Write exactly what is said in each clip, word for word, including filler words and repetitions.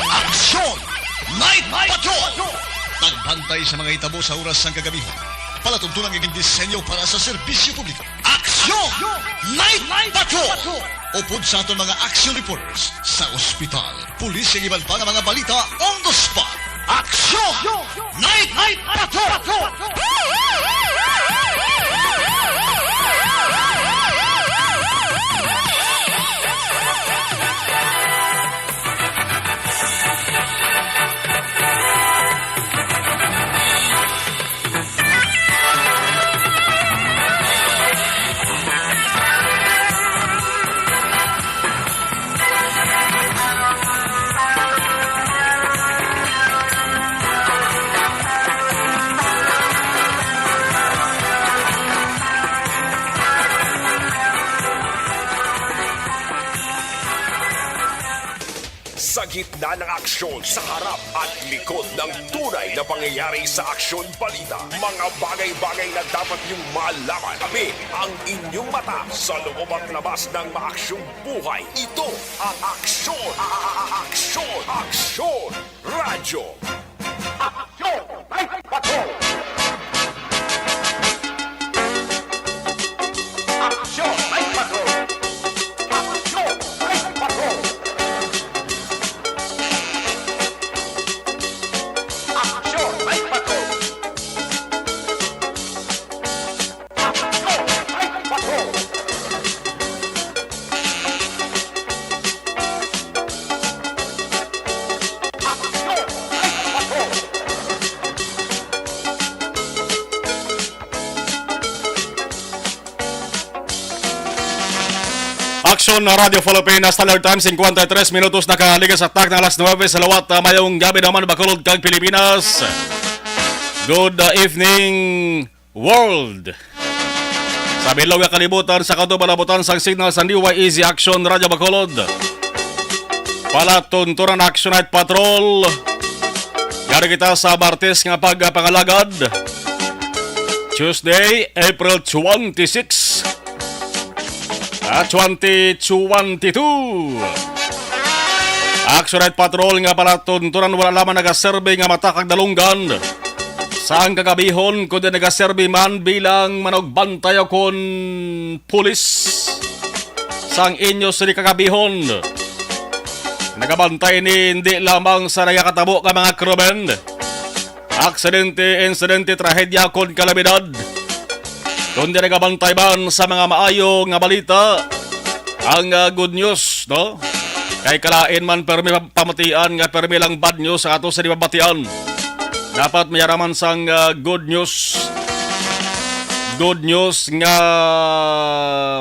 Aksyon! Night Patrol! Pagbantay sa mga hitabo sa oras sang kagabihan. Palatuntunan nga gindisenyo para sa serbisyo publiko. Aksyon! Night Patrol! Upod sa aton mga action reporters sa ospital, pulis, kag iban pa nga mga balita on the spot. Aksyon! Night Patrol! Sa gitna ng aksyon, sa harap at likod ng tunay na pangyayari sa aksyon balita, mga bagay-bagay na dapat niyong malaman. Kami ang inyong mata sa loob at labas ng maaksyong buhay. Ito ang Aksyon, a- a- a- Aksyon, Aksyon Radyo. Aksyon Night Patrol! Aksyon Night Patrol! Aksyon Night Patrol! Aksyon Night Patrol! Aksyon Night Patrol! Aksyon Night Patrol! Aksyon na Radyo Pilipinas, Standard Time, cincuenta y tres minutos nakaligas sa tak na alas nuebe sa liwat. Ah, mayong gabi naman, Bacolod kag Pilipinas. Good, ah, evening, world. Sa bilog nga kalibutan, sa katubalabutan sang signal sa D Y E Z Aksyon Radyo Bacolod. Palatuntunan Aksyon Night Patrol. Yari kita sa Martes nga pagpangalagad. Tuesday, April twenty-six. Ah, twenty twenty-two. Action Night Patrol nga palatuntunan wala lamang nagaserbi nga mata kag dalunggan sang kagabihon, kundi nagaserbi man bilang manugbantay o kon pulis sang inyo sini kagabihon. Nagabantay ini hindi lamang sa nagakatabo nga mga krimen, aksidente, insidente, trahedya, kon kalamidad, kundi nagabantay man sa mga maayo nga balita. Ang, ah, good news, no? Kay kalain man permi pamatian nga permi lang bad news sa ato sa di mabatian. Dapat may araman sang, ah, good news. Good news nga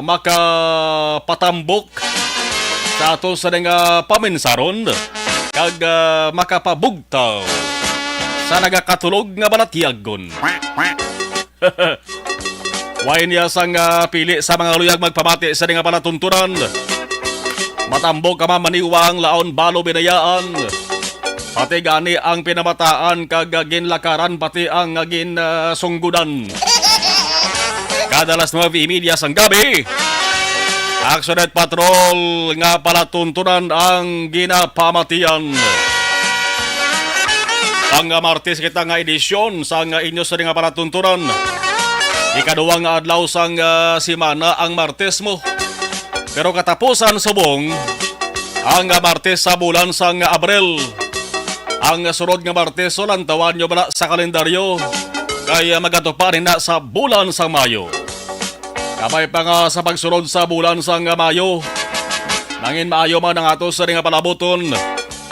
makapatambok sa ato sa nga paminsaron kag, ah, makapabugtaw sa nagakatulog nga balatyagon. Way niya sang, ah, pili sa mga luyag magpamati sa nga palatuntunan. Matambok ka man maniwang laon balo binayaan. Pati gani ang pinamataan kag ginlakaran, pati ang gin, ah, sunggudan. Kada alas nuebe y media sang gabi, Action Night Patrol nga palatuntunan ang ginapamatian. Ang, ah, Martes kita nga edisyon sang inyo sa nga palatuntunan. Ikaduha nga adlaw sang, ah, semana ang Martes mo. Pero katapusan subong ang, ah, Martes sa bulan sang Abril. Ang sunod nga Martes, so, lantawan nyo bala sa kalendaryo, kay, ah, magatupa rin na sa bulan sang Mayo. Kabay pa nga sa pagsunod sa bulan sang Mayo, mangin maayo man ang ato sa nga palabuton,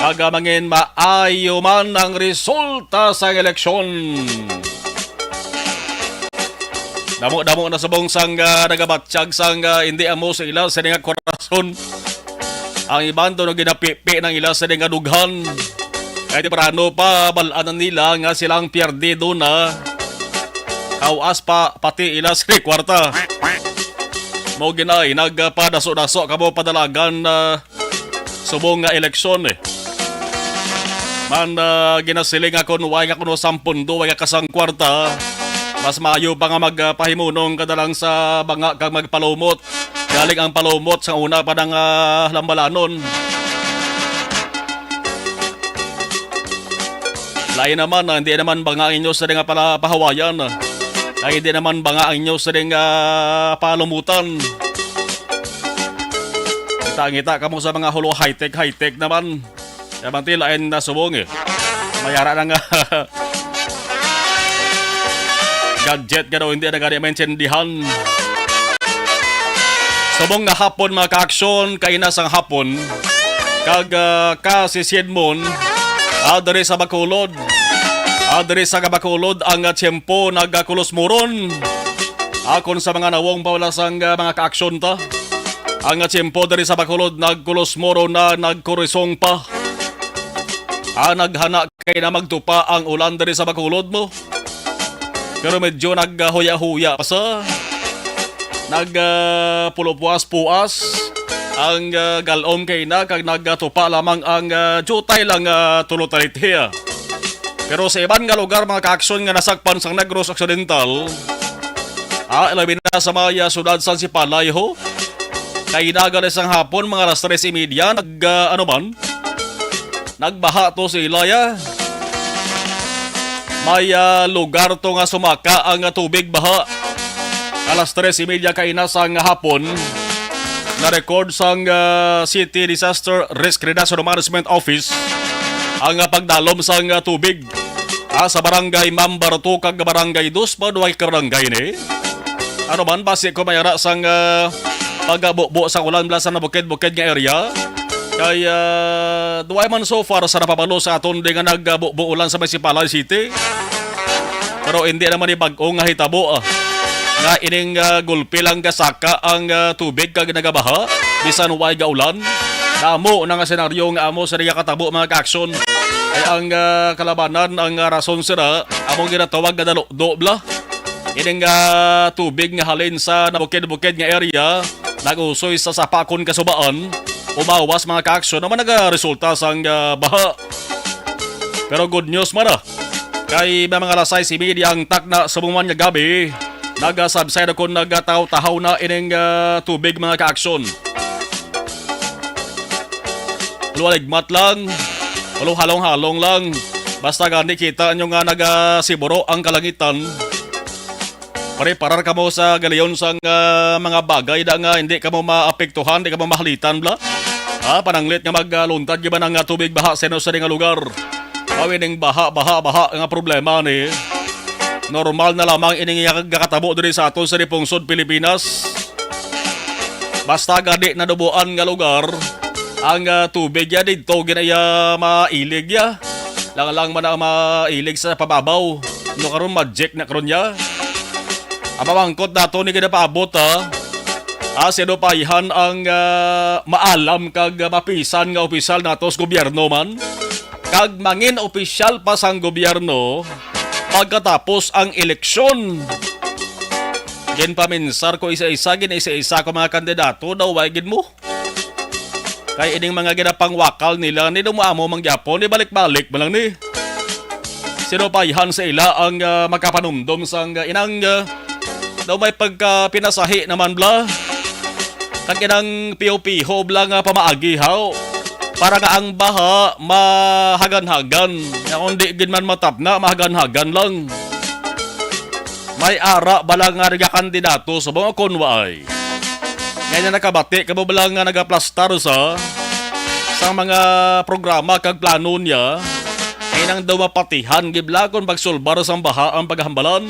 kag, ah, mangin maayo man ang resulta sa eleksyon. Damo-damo na subong sang, ah, nagabatyag sang, ah, hindi amo sa ila sa nga korason. Ang iban daw ginapipi ng ila sa nga dughan. Kay temprano pa, bal-an na nila nga silang perdido na. Kawas pa, pati ila sa kwarta. Mo ginay, nagpadaso-daso kamo padalagan na subong nga eleksyon, eh. Man, ah, ginasiling nga kun way nga kuno sang pundo, way nga kasang kwarta, mas maayo pa nga magpahimunong ka na lang sa banga kag magpalumot. Galing ang palumot sa una pa ng, ah, lambalanon. Lain naman, ah, hindi naman banga ang inyo sa nga pala pahawayan. Ay, hindi naman banga ang inyo sa nga palumutan. Ngita-ngita kamo sa mga hulo high-tech, high-tech naman. Kaya bang tila ay nasubong eh. Mayara na nga. Gadget nga daw hindi na gani maintindihan. Subong nga hapon, mga ka-aksyon, kaina sang hapon, kag, ah, ka si Siedmon, ah, diri sa Bacolod. Ah, diri sa Bacolod, ang, ah, tiyempo nagkakulos-muron. Akon sa mga nawong pa wala sang, ah, mga ka-aksyon ta. Ang, ah, tiyempo diri sa Bacolod nagkulos-muron na, nagkurisong pa. Ah, naghana kay na magtupa ang ulan diri sa Bacolod mo. Pero medyo naghuya-huya pa sa nag, ah, pulupuas-puas ang, ah, galom kay na kag nagtupa lamang ang, ah, jutay lang, ah, tulo talit hiya. Pero sa iban nga lugar, mga ka-aksyon, nga nasakpan sang Negros Occidental, ah, ilabi na sa may, ah, siyudad sang Sipalay, ho. Kay naga na sang hapon, mga alas tres y media, nag, ah, ano man, nagbaha to sa Ilaya. May, ah, lugar to nga sumaka ang, ah, tubig baha. Alas tres y media kaina sang hapon, na-record sang, ah, City Disaster Risk Reduction Management Office ang, ah, pagdalom sang, ah, tubig, ah, sa barangay Mambarto kag barangay Dos pa, duha ka barangay ni. Ano man, basi ko may ara sang, ah, pagbubo sa ulan bala sa nabukid-bukid nga area. Kay, ah, duway man so far sa napabalo sa aton di nga nagbubo ulan sa may Sipalay City. Pero hindi naman ni bag-o nga hitabo, ah, nga ining, ah, gulpi lang gasaka ang, ah, tubig kag nagabaha, bisan way gaulan. Damo na nga senaryo nga amo sa nagakatabo, mga ka-aksyon. Ay ang, ah, kalabanan, ang, ah, rason sira, among ginatawag nga dalukdo bala. Ining, ah, tubig nga halin sa nabukid-bukid nga area, nag-usoy sa Sapakon, Kasubaan, umawas, mga ka-aksyon, naman nagaresulta sang, ah, baha. Pero good news man, ah. Kay may mga alas sais y media ang takna sa buman nga gabi, nagasabsay na kon nagatahaw-tahaw na ining, ah, tubig, mga ka-aksyon. Luwaligmat lang, walo halong-halong lang. Basta gani kita nyo nga nagasiburo ang kalangitan. Preparar kamo sa galiyon sang, ah, mga bagay da nga hindi kamo maapektuhan, di kamo mahalitan, bala. Ah, pananglit nga magluntad giban ang, ah, tubig baha sa inyo sa nga lugar. Aw, ining baha, baha, baha nga problema ni. Normal na lamang ining iya gakatabo diri sa aton sa pungsod Pilipinas. Basta gani nadubuan nga lugar, ang, ah, tubig ya didto ginaya mailig ya. Lang-lang man ang mailig sa pababaw. No, karon magic na karon ya. Ang pamangkot nato ni ginapaabot, ha. Ah, sinupayhan ang, ah, maalam kag mapisan nga opisyal nato sa gobyerno man. Kag mangin opisyal pa sang gobyerno pagkatapos ang eleksyon. Ginpaminsar ko isa-isa, gin-isa-isa ko mga kandidato, daw way gid mo. Kay ining mga ginapangwakal nila ni, daw mo amo man gyapon, ni balik-balik man lang ni. Sinupayhan sa ila ang, ah, makapanumdom sang, ah, inang, ah, daw may pagkapinasahi naman bala. Kag inang piho-piho bala nga pamaagi, haw. Para nga ang baha mahagan-hagan. Nga kung di gid man matapna, mahagan-hagan lang. May ara bala nga nagakandidato sa mga kunway. Ngayon na nakabati ka mo bala nga nagaplastar sa, sa mga programa kag plano niya, ay nang daw mapatihan gibla kon pagsulbar sang baha ang paghambalan.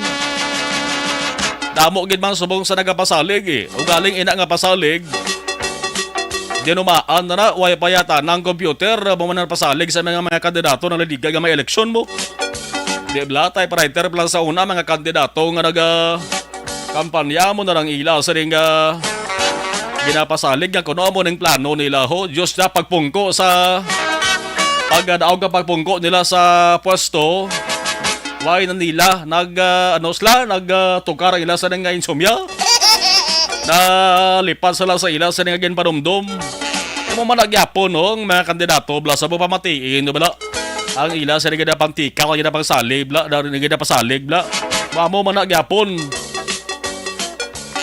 Damo gid man subong sa nagapasalig, eh. Ugaling ina nga pasalig, dinumaan na na, way pa yata ng computer, mo man ang pasalig sa mga, mga kandidato na naliligay nga may eleksyon mo. Di bala, typewriter pa lang sa una, mga kandidato nga naga-, kampanya mo na lang ila sa ring, ah, ginapasalig nga kuno amo ning plano nila, ho. Diyos na pagpungko sa pagkadaog ka pagpungko nila sa pwesto. Why na nila nag, ah, ano sila, nag, ah, tukar ang ila sa nga insomnia? Nalipat sila sa ila sa nga ginpanumdom. Amo man nagyapon, no, ang mga kandidato, bala sa mo pamatiin, no, bala. Ang ila sa nga pangtikaw, ang ila pangsalig, bala, na nga pasalig, bala. Amo man nagyapon.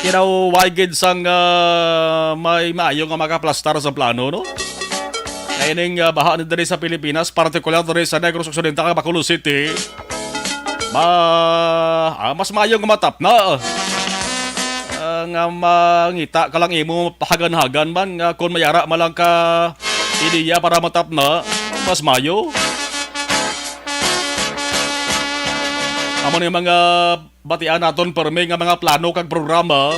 Kinaw-, why gid sang, ah, may maayo nga makaplastar sa plano, no? Kay ining, ah, baha ni diri sa Pilipinas, partikular diri sa Negros Occidental, Bacolod City, ma-, ah, mas maayo nga matapna. Ah, nga mangita ka lang imo pahagan-hagan man nga kung may ara man lang ka ideya para matapna, mas maayo. Amo ni mga batian naton permi nga mga plano kag programa.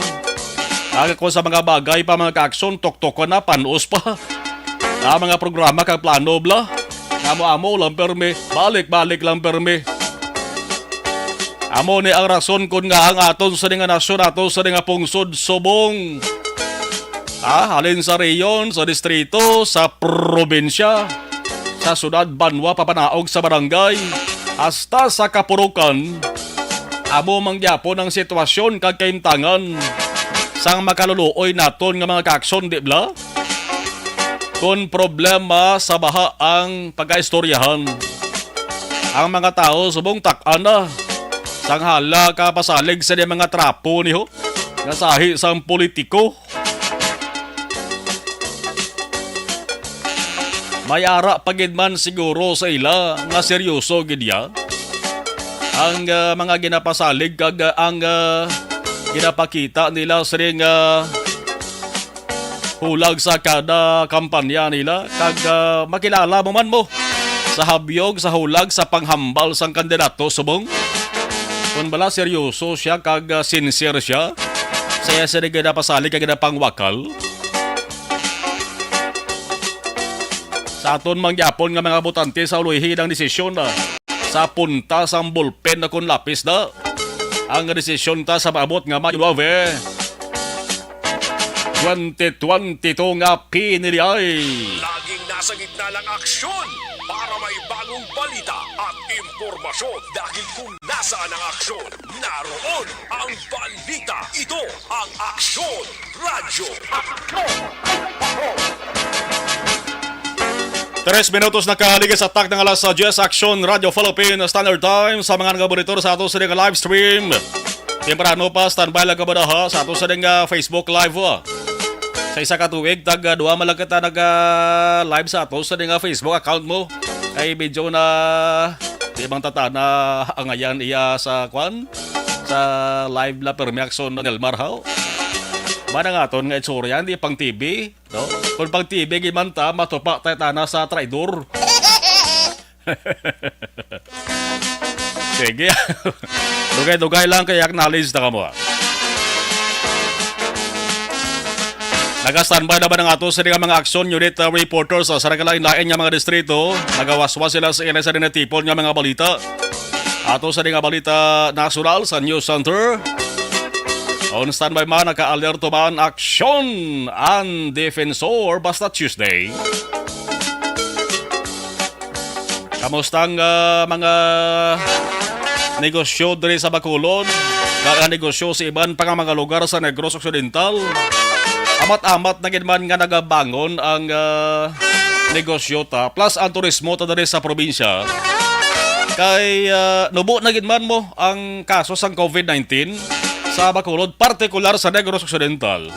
Ang ako sa mga bagay pa, mga kaaksyon, tuktok ko na, panos pa. Ah, mga programa kag plano, bla. Amo-amo lang permi, balik-balik lang permi. Amo ni ang rason kun nga ang aton sa nga nasyon, ato sa nga pungsod subong. Ah, halin sa rehiyon, sa distrito, sa probinsya, sa syudad, banwa, papanaog sa barangay, hasta sa kapurukan, amo man gyapon ang sitwasyon kag kahimtangan sang makaluluoy naton nga mga kaaksyon, di bala? Kon problema sa baha ang pagaistoryahan, ang mga tawo subong tak-an na sang hala ka pasalig sa mga trapo niho nga sahi sang politiko. May ara pa gid man siguro sa ila nga seryoso gid ya ang, ah, mga ginapasalig kag, ah, ang, ah, ginapakita nila sining, ah, hulag sa kada kampanya nila, kag, ah, makilala mo man mo sa habyog sa hulag sa panghambal sang kandidato subong. Kon bala seryoso siya kag, ah, sincere siya sa iya sini ginapasalig kag ginapangwakal. Sa aton man gyapon nga mga botante sa ulihi ang desisyon na sa punta sang bulpen na kon lapis na ang desisyon ta sa maabot nga Mayo nuebe, twenty twenty-two nga piniliay. Laging nasa gitna ng aksyon para may bagong balita at impormasyon. Dahil kung nasaan ang aksyon, naroon ang balita. Ito ang Aksyon Radyo. Tres minutos na kahaligis sa tak ng alas diyes, Aksyon Radyo Philippine Standard Time. Sa mga nagabonitor sa ato sa live stream, temprano pa, standby lang ka ba ha, sa ato sa ding, ah, Facebook Live, ah. Sa isa ka tuig, tag, ah, duha man lang kita nag, ah, live sa ato sa ding, ah, Facebook account mo. Ay, medyo na di bang tatana ang ayan iya sa kwan? Sa live la permi Aksyon Nelmar, haw? Ba na nga aton nga itsura yan, di pang T V, no? Kung pang T V, gimanta, matupa tayo tana sa traidor. Sige. Dugay-dugay lang kay acknowledge na kamo, ah. Naga-standby naman ang ato sa mga, mga action unit, uh, reporters, uh, sa nagkalain-lain nga mga distrito. Nagawaswas sila sa ina sa dinatipon nga mga balita. Ato sa mga balita nasyonal sa News Center. On standby man, naka-alerto man, aksyon ang defensor basta Tuesday. Kamusta ang, ah, mga negosyo diri sa Bacolod? Kag ang negosyo sa iban pa nga mga lugar sa Negros Occidental? Amat-amat na gid man nga nagabangon ang, ah, negosyo ta, plus ang turismo ta diri sa probinsya. Kay, ah, nubo na gid man mo ang kaso sang COVID nineteen sa Bacolod, partikular sa Negros Occidental.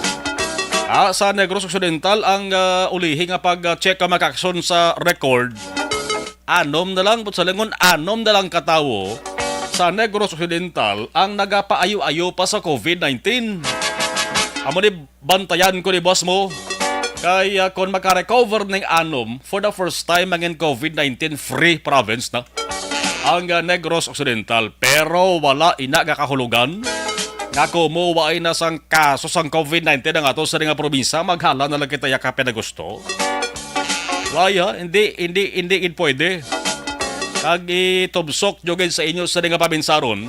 Ah, sa Negros Occidental ang, ah, ulihi nga pag-check ka makakson sa record. Anom na lang, put sa lingon, anom na lang ka tawo sa Negros Occidental ang nagapaayo-ayo pa sa COVID nineteen. Amo ni bantayan ko ni boss mo. Kay, ah, kung makarecover ning anom, for the first time, mangin COVID nineteen free province na ang, ah, Negros Occidental. Pero wala ina nga kahulugan nga kumo waay na sang kaso sang COVID nineteen ang ato sa nga probinsya, maghala na lang kita ya kape na gusto. Wala, hindi, hindi, hindi gid pwede. Kag itubsok nyo gid sa inyo sa nga paminsaron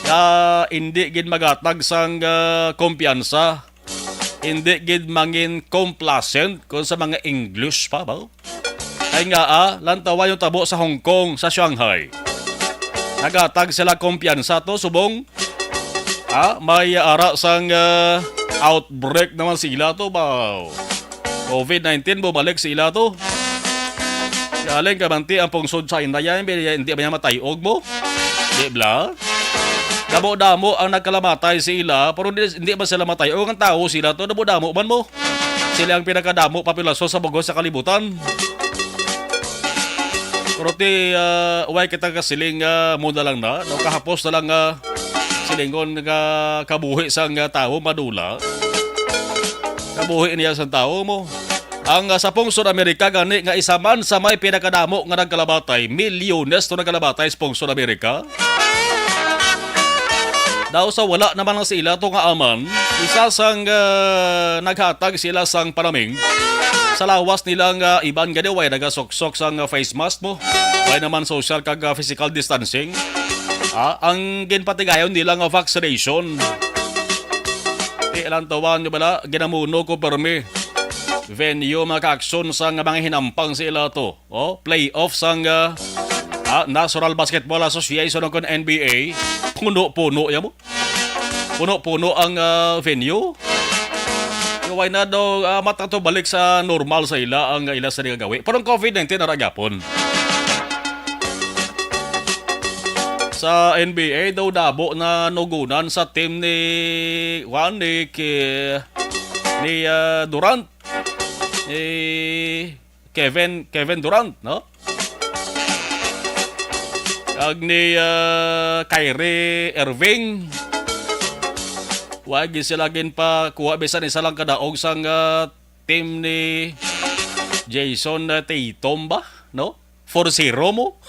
nga hindi gid magatag sang, ah, kumpiyansa, hindi gid mangin complacent kung sa mga English pa ba. Kay nga, ah, lantawa yung tabo sa Hong Kong, sa Shanghai. Nagatag sila kumpiyansa to, subong, ah, may ara sang, ah, outbreak naman sila to ba. COVID nineteen, bumalik sila to. Galing ka, banti ang pungsod sa Inday, hindi ba niya matayog mo? Di bla? Damo-damo ang nagkalamatay sa ila, pero di, hindi man sila matay. O, ang tawo sila to, damo-damo man mo. Sila ang pinakadamo populasyon sa bugos sa kalibutan. Pero ti, ah, way kita kasiling, ah, mo na lang na, no? Kahapos na lang, ah, silingon nga kabuhi sang, ah, tawo madula. Kabuhi niya sang tawo mo. Ang, ah, sa pungsod Amerika gani nga isa man sa may pinakadamo nga nagkalabatay, milyones to nagkalabatay sa pungsod Amerika. Daw sa wala naman ang sila to nga aman, isa sang, ah, naghatag sila sang panaming sa lawas nila nga iban gani way nagasuksok sang, ah, face mask mo. Way naman social kag, ah, physical distancing. Ah, ang ginpatigayon nila nga vaccination. Ti, alantawan nyo bala, ginamuno ko permi. Venue, mga kaaksyon sa nga mga hinampang sa ila to. Oh, playoff sang, ah, ah, National Basketball Association o kon N B A. Puno-puno ya mo. Puno-puno ang, ah, venue. Why na daw, ah, matato balik sa normal sa ila ang ila sa nagagawi. Pero ang covid nineteen ara gyapon. Sa N B A daw dabo na nugunan sa team ni, kuan, ni Ke-, ni, ah, Durant, ni Kevin, Kevin Durant, no? Kag ni, ah, Kyrie Irving. Wa gid sila ginpakuha bisan isa lang ka daog sang, ah, team ni Jayson, ah, Tatum ba, no? Four zero mo.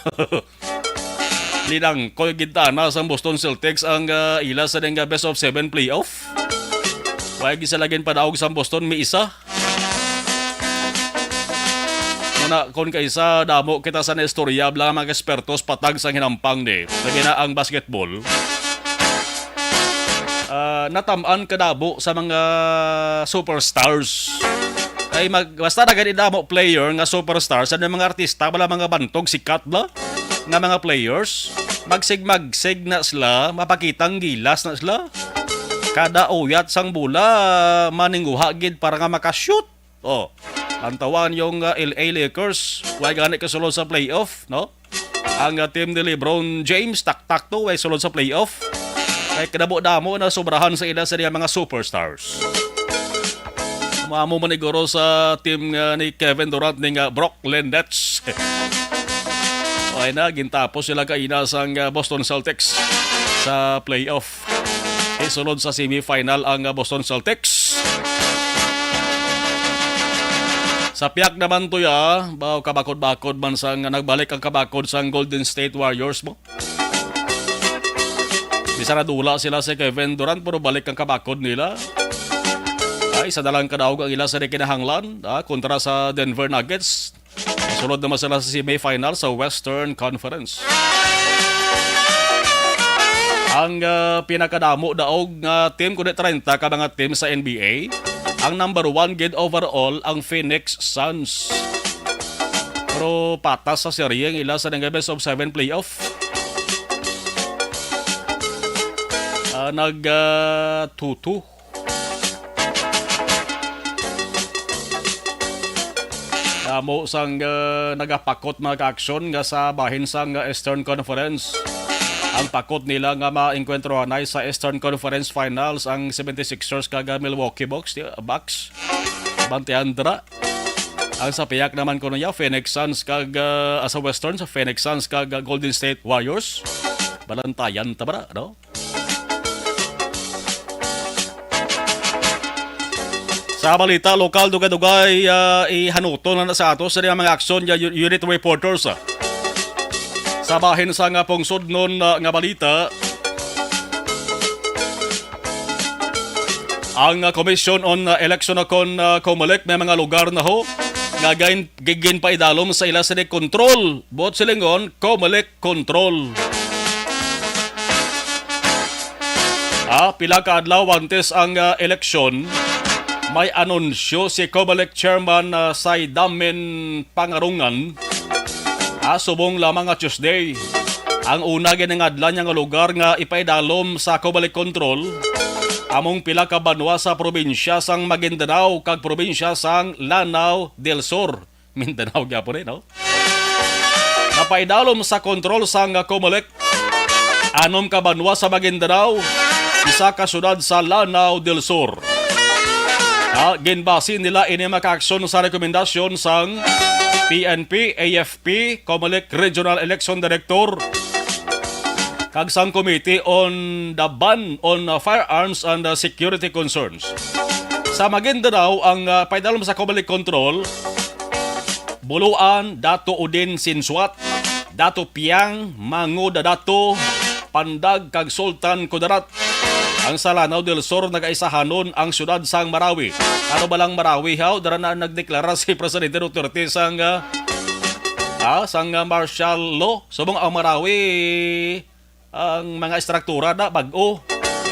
Linangkoy gid tana sang Boston Celtics ang, ah, ila sa nga best of seven playoff. Wa gid sila ginpadaog sang Boston, may isa. Muna, kon kaisa, damo kita sa naistorya, bala nga mga ekspertos patag sang hinampang ni, labi na ang basketball. Ah, natam-an kadamo sa mga superstars. Ay, mag-, basta na gani damo player nga superstars, ano, mga artista, bala mga bantog, sikat, bala, nga mga players, magsig-magsig na sila, mapakitang gilas na sila. Kada uyat sang bola, maninguha gid para nga makashoot. Oh, ang tawan yung, ah, L A Lakers, way gani kasulod sa playoff, no? Ang, ah, team ni LeBron James, taktak to, way sulod sa playoff. Kay kadamo-damo na sobrahan sa ila sa mga superstars. Mamo man siguro sa team nga ni Kevin Durant ni nga Brooklyn Nets. Okay na, gintapos sila kaina sang, ah, Boston Celtics sa playoff. Isulod sa semifinal ang, ah, Boston Celtics. Sa piyak naman to ya, ba, kabakod-bakod man sang nagbalik ang kabakod sang Golden State Warriors mo. Bisan nadula sila si Kevin Durant, pero balik ang kabakod nila. Ay, isa na lang kadaog ang ila sa di kinahanglan, ah, kontra sa Denver Nuggets. Sulod naman sila sa semifinal sa Western Conference. Ang, ah, pinakadamo daog nga team, kundi treinta ka mga team sa N B A, ang number one gid overall ang Phoenix Suns. Pero patas sa serye ang ila sa nga best of seven playoff. Ah, nag, ah, two two. Damo sang, ah, nagapakot, mga kaaksyon, nga sa bahin sang, ah, Eastern Conference. Ang pakot nila nga maengkwentro anay sa Eastern Conference Finals ang seventy-sixers kag, ah, Milwaukee Bucks, di, Bucks. Bantian dira. Ang sa piyak naman kuno niya, Phoenix Suns kag, ah, sa Western, sa Phoenix Suns kag, ah, Golden State Warriors. Balantayan ta ba, no? Sa balita lokal, dugay-dugay, ah, ihanuton na sa ato sa mga aksyon nga u-, unit reporters, ah. Sa bahin sa nga pungsod nun, ah, nga balita, ang, ah, Commission on, ah, Election o kon, ah, COMELEC may mga lugar na ho nga gain-, giginpaidalom sa ila sini kontrol. Buot silingon, COMELEC control. Ah, pila ka adlaw antes ang, ah, eleksyon, may anunsyo si COMELEC Chairman, ah, Saydamin Pangarungan, ah, subong lamang nga Tuesday. Ang una ginangadlan niya nga lugar nga ipaidalom sa COMELEC control, among pila ka banwa sa probinsya sang Maguindanao kag probinsya sang Lanao del Sur. Mindanao gyapon eh, no? Napaidalom sa kontrol sang COMELEC anom ka banwa sa Maguindanao, isa ka syudad sa Lanao del Sur. Ah, ginbase nila ini mga aksyon sa rekomendasyon sang P N P, A F P, Comelec Regional Election Director, kag sang Committee on the Ban on, uh, Firearms and, uh, Security Concerns. Sa Maguindanao, ang, uh, paidalom sa Comelec control, Buluan, Dato Udin Sinsuat, Dato Piang, Mango Dadato, Pandag, kag Sultan Kudarat. Ang sa Lanao del Sur nagaisahanon ang siyudad sang Marawi. Ano ba lang Marawi, haw? Dara na nagdeklara si Presidente Duterte sang, ah, ah, sang, ah, martial law. Subong ang Marawi, ang mga estruktura na bag-o.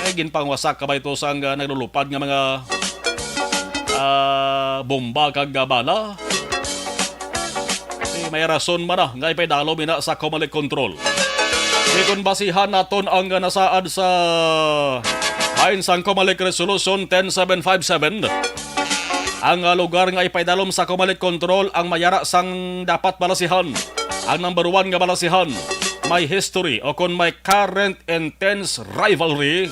Ay, ginpangwasak ka ba ito sang, ah, naglulupad nga mga, ah, bomba kag, ah, bala? Eh, may rason man na nga ipaidalom ina sa Comelec control. Di kon basihan naton ang nasaad sa bahin sang Comelec Resolution ten seven five seven, ang, ah, lugar nga ipaidalom sa Comelec control ang mayara sang dapat balasihan. Ang number one nga balasihan, may history o kon may current intense rivalry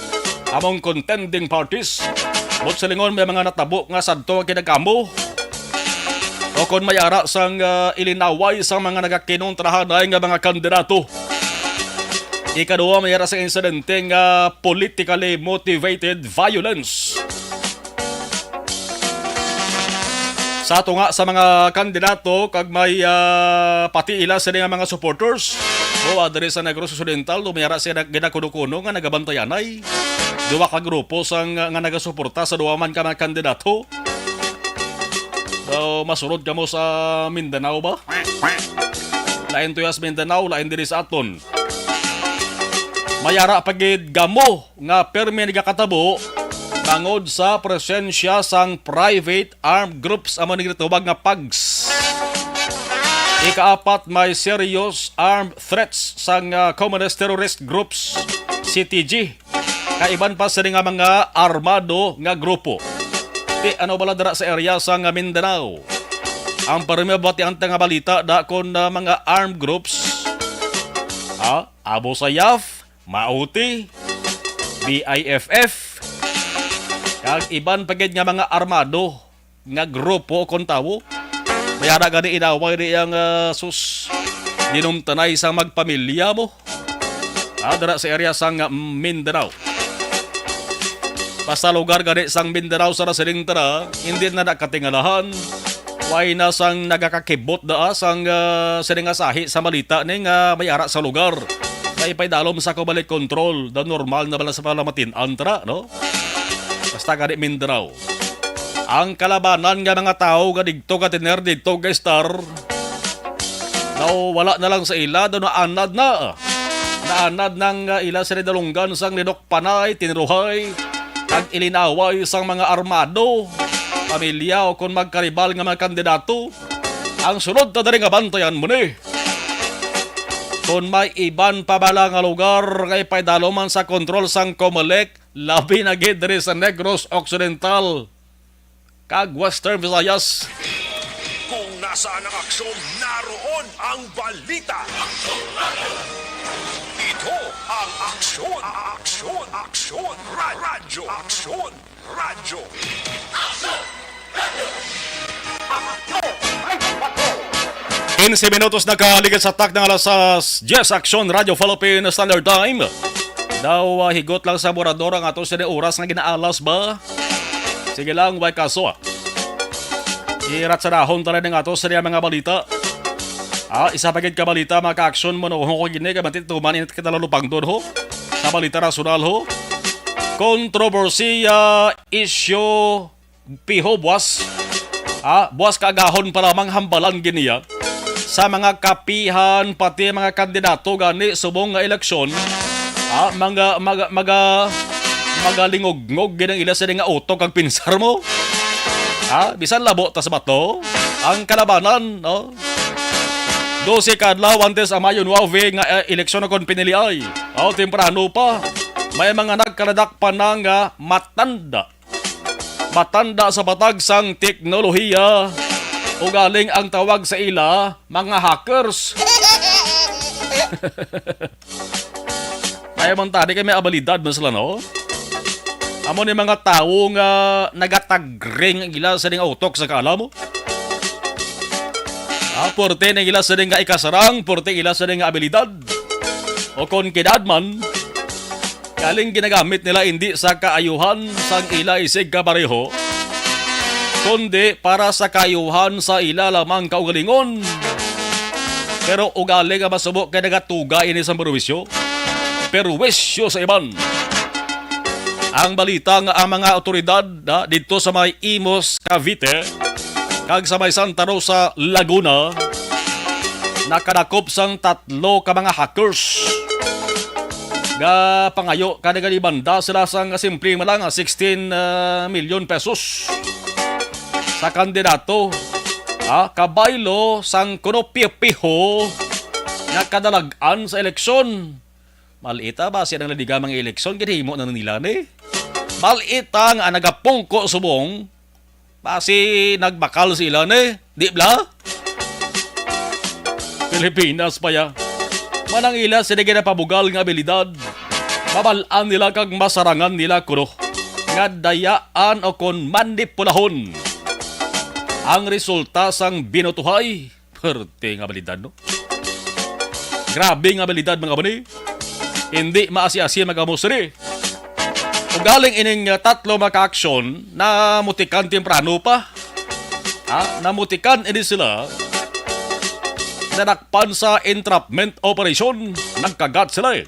among contending parties. Buot silingon, may mga natabo nga sadto nga kinagamo o kon may ara sang, ah, ilinaway sang mga nagakinontrahanay nga mga kandidato. Ikaduha, may ara sang insidente nga politically motivated violence. Sa tunga sa mga kandidato kag may, ah, pati ila sini nga mga supporters, o, ah, diri sa Negros Occidental, may ara sila ginakuno-kuno nga nagabantayanay. Duha ka grupo sang, nga nagasuporta sa duha man ka mga kandidato. So, masunod kamo sa Mindanao ba? Lain to ya sa Mindanao, lain diri sa aton. May ara pa gid gamo nga permi nagakatabo bangod sa presensya sang private armed groups, amo ni ginatawag nga pags. Ikaapat, may serious armed threats sang, ah, Communist Terrorist Groups, C T G, kag iban pa sini nga mga armado nga grupo. Ti, ano bala dira sa area sang Mindanao? Ang permi batian ta nga balita da kon, ah, mga armed groups, ha? Abu Sayyaf, Mauti, B I F F, kag iban pa gid nga mga armado nga grupo kon tawo. May ara gani inaway di ang, ah, sus, ginumtanay sang magpamilya mo. Ah, dira sa area sang, ah, Mindanao. Basta lugar gani sang Mindanao sa nasiling tara, hindi na nakatingalahan. Way na sang nagakakibot da, ah, sang, ah, sining asahi sa balita ni nga may ara sa lugar. May paidalom sa Comelec control, da normal na bala sa palamatian, tara, no? Basta gani Mindanao. Ang kalabanan nga mga tawo nga didto ka tiner, didto ka star, daw wala na lang sa ila, daw naanad na. Naanad nang, ah, ila sila dalunggan sang linok panay, tinruhay, kag ilinaway sang mga armado, pamilya o kon magkaribal nga mga kandidato. Ang sunod ta diri nga bantayan mo ni. Kon may iban pa bala nga lugar nga ipaidalom man sa kontrol sang Comelec, labi na gid diri sa Negros Occidental kag Western Visayas. Kung nasaan ang aksyon, naroon ang balita. Ito ang Aksyon, Aksyon, Aksyon, Ra-, Radyo, Aksyon, Radyo. Quince minutos na kaligid sa takna nga alas diyes, Aksyon Radyo Philippine Standard Time. Daw, ah, higot lang sa morador ang ato sini oras nga ginaalas ba? Sige lang, way kaso, ah. Iratsanahon ta lang ang ato sini mga balita. Ah, isa pa gid ka balita, mga ka-aksyon, manuhong ko gini, kay mati tuman init kita lalupang doon, ho. Sa balita nasyonal, ho. Kontrobersiya, isyu, piho, buwas. Ah, buwas kaagahon pa lamang hambalan giniya sa mga kapihan, pati mga kandidato gani subong nga eleksyon. Ah, mga, mga, mga, magalingugngog gid ang ila sini nga utok kag pinsar mo. Ah, bisan labo ta sa bato ang kalabanan, no? Dose ka adlaw antes ang Mayo nuebe nga, eh, eleksyon kon piniliay. Oh, temprano pa. May mga nagkaladak pa na nga matanda. Matanda sa patag sang teknolohiya. Ugaling ang tawag sa ila, mga hackers. May Kay man tani kay may abilidad man sila, no? Amo ni mga tawo nga nagatagring ang ila sa ding utok sa kaala mo. Ah, porte na ila sa ding nga ikasarang, porte ila sa ding nga abilidad. O kon kidad man, galing ginagamit nila hindi sa kaayuhan sang ila isig kapareho, kundi para sa kaayuhan sa ila lamang kaugalingon. Pero ugali nga masubo kay nagatuga ini sa perwisyo. Perwisyo sa iban. Ang balita nga ang mga awtoridad, ah, didto sa may Imus, Cavite, kag sa may Santa Rosa, Laguna, nakadakop sang tatlo ka mga hackers. Gapangayo ka nagalibanda sila sang simple man lang, ah, sixteen, ah, million pesos sa kandidato, ah, kabaylo sang kuno piho-piho nga kadalag-an sa eleksyon. Malita ba siya nang naliga mga eleksyon? Ginhimo na nila ni. Malita nga nagapungko subong. Basi nagbakal sila ni. Di bla? Pilipinas pa ya. Manang ila sila ginapabugal nga abilidad. Mabal-an nila kag masarangan nila kuno nga dayaan o kon manipulahon ang resulta sang binotohay. Perte nga abilidad, no? Grabe nga abilidad, mga bani. Hindi maasi-asi, mga musri. Ugaling ining, uh, tatlo makaaksyon na mutikan temprano pa. Ha? Namutikan ini sila. Nadakpan sa entrapment operation. Nagkagat sila, eh.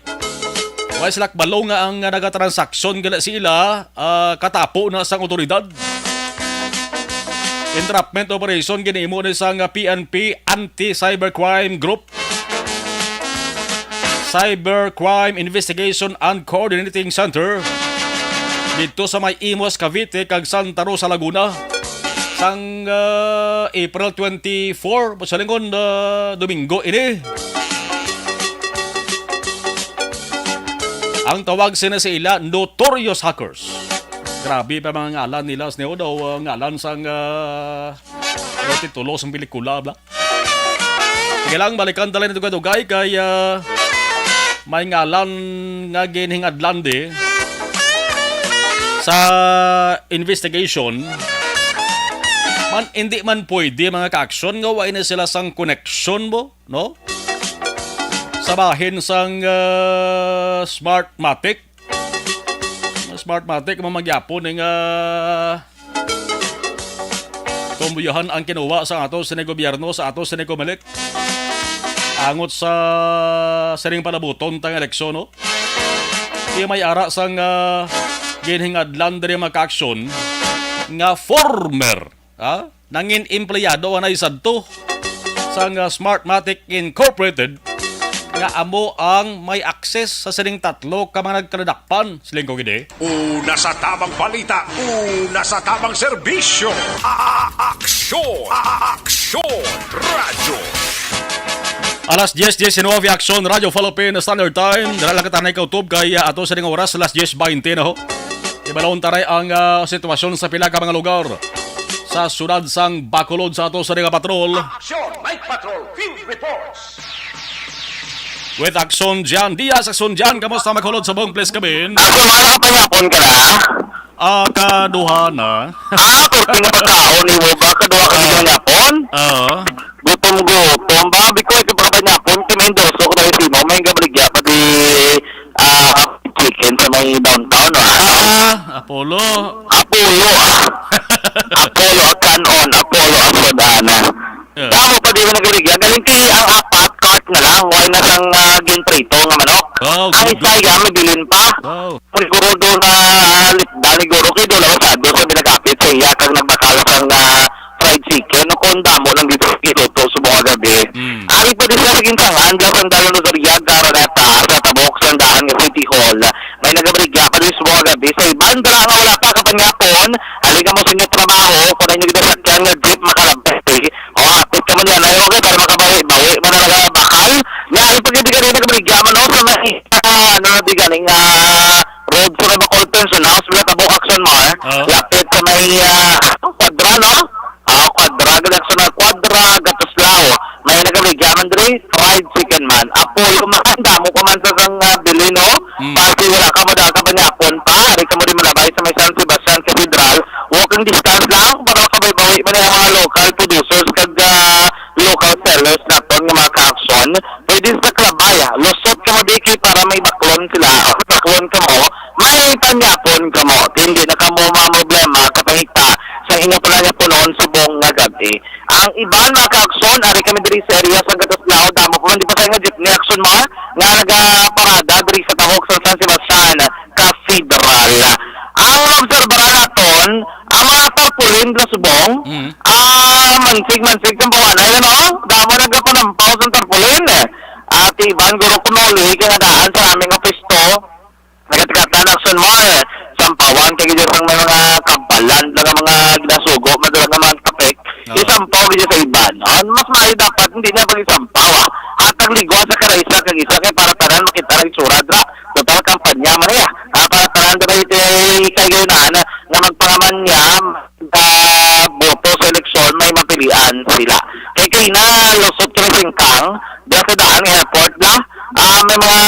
Way sila kabalo nga ang, uh, nagatransaksyon gani sila, ah, katapo na sang awtoridad. Entrapment operation ginhimo ni sang P N P Anti-Cybercrime Group, Cybercrime Investigation and Coordinating Center didto sa may Imus, Cavite, kag Santa Rosa, Laguna, sang, ah, April twenty-four, sa lingon, ah, Domingo ini. Ang tawag sina sa ila, notorious hackers. Grabe pa mga ngalan nila, sini daw, uh, ngalan sang, uh, daw titulo sang pelikula, bla. Sige lang, balikan ta lang dugay-dugay kay, uh, may ngalan nga ginhingadlan di sa investigation. Man, hindi man pwede, mga kaaksyon, nga wa ini sila sang koneksyon mo, no? Sa bahin sang, uh, Smartmatic. Smartmatic, mo magyapon ning, ah, tumbuyahan ang kinuha sa ato sini gobyerno, sa ato sini Comelec. Angot sa sining palabuton tang eleksyon, no? Iya may ara sang, ah, ginhingadlan diri mga kaaksyon nga former, ah, nangin empleyado anay sadto sang, ah, Smartmatic Incorporated nga amo ang may access sa sining tatlo ka mga nagkadadakpan, siling ko gid. Una sa tabang balita, una sa tabang serbisyo, a-, a-, aksyon, a-, a-, aksyon, radyo. Alas diez diecinueve, Aksyon Radyo Philippine Standard Time. Dala lang kita na ikautob kay, ah, ato sa ding oras, alas diez veinte na ho. Ibalon taray ang, ah, sitwasyon sa pila ka mga lugar sa siyudad sang Bacolod sa ato sa ding patrol. Aksyon, Night Patrol, Field Reports. With Aksyon Jan Diaz. Aksyon Jan, kamusta, Bacolod sa buong Place Cabin? Aksyon, ano ka panyapon ka na? Ah, kaduha na. Ah, kung sino pagkaon ni mo ba? Kaduha ka Ah. Panyapon? Oo. Gutom-gutom ba? Bikoy ka pagkabanyapon, kay may indoso ko dahil sino, may gabaligya pa di, ah, chicken sa may downtown, no? Ah, Apollo. Apollo, ah. Apollo, ah, kanon, Apollo, ah, soda na. Yeah. Tamo pa di mo nagaligya. Galing kay ang apat, cart na lang. Why na sang, ah, ginprito nga manok? Wow, ang good, isa, good. Iya, may bilin pa. Wow. Siguro doon na, ah, litdan, siguro kay doon lang sa doon sa binagapit sa iya, kag nagbakal sang, ah, fried chicken, no, kung damo nang dito sa Quezon sa mga gabi. Mm. Ari pa din sa Ginsangan, dahil ang dalan Rosariag, Araneta, sa Tabok, Sandahan nga City Hall. May nagabaligya pa din sa mga gabi. Sa iban, dala nga wala pa kapanyapon, ali ka mo sa inyong trabaho, kung ano yung ginasakyan nga jeep, makalabas, eh. O, apit ka man yan, ay, okay, para makabawi-bawi, man na nagabakal. Nga, ari pa gid ka rin nagabaligya, man, no, sa may, ah, ano, di ganing, ah, road sa may Bacolod Pension House, wala Tabok Action Mar, Oo. Lapit sa may, ah, Quadra, no? Ah, Quadra, gid sa may Quadra, Gatuslao. May nagaligya man diri, fried chicken man. Apollo man, damo pa man sa sang, ah, bili, no? Mm. Basi wala ka mo daw ka panyapon pa, ari ka mo di malabay sa may San Sebastian Cathedral, walking distance lang, para makabawi-bawi man ang mga local producers kag, ah, local sellers naton nga mga ka-aksyon. Pwede sa Kalabay, ah, lusot ka mo di kay para may baklon sila, o may baklon ka mo, may panyapon ka mo. Hindi na ka mo mga problema, kapangita, sa inyo pala niya punon subong nga gabi. Ang iban, mga ka-aksyon, ari kami diri sa area sa Gataslao, damo pa man di pa sa nga jeepney, aksyon, mga nga nagaparada diri sa tabok sa San Sebastian Cathedral. Ang obserbaran naton, ang mga tarpaulin, Blasubong, Mm. ah, mansig-mansig sa buwan. Ayan, oh, damo nagapanampaw sa tarpaulin. At iban, guro, kung mauli ka nga daan sa aming opisto, nagatikatan ang sunmar, sampawan kay gid sang may mga kabalan na nga mga ginasugo, madala nga mga tapik, Oo. isampaw gid sa iban. Ah, mas maayo dapat hindi na pag-isampaw, ah. Hatag ligwa sa karaysa kag isa kay para tanan makita ang itsura dra. Total kampanya man iya. Ah, para tanan dra iti kay gayunan nga magpangaman niya, ah, boto sa eleksyon, may mapilian sila. Kay kay na lusot kami singkang, diya sa daan nga airport na, ah, may mga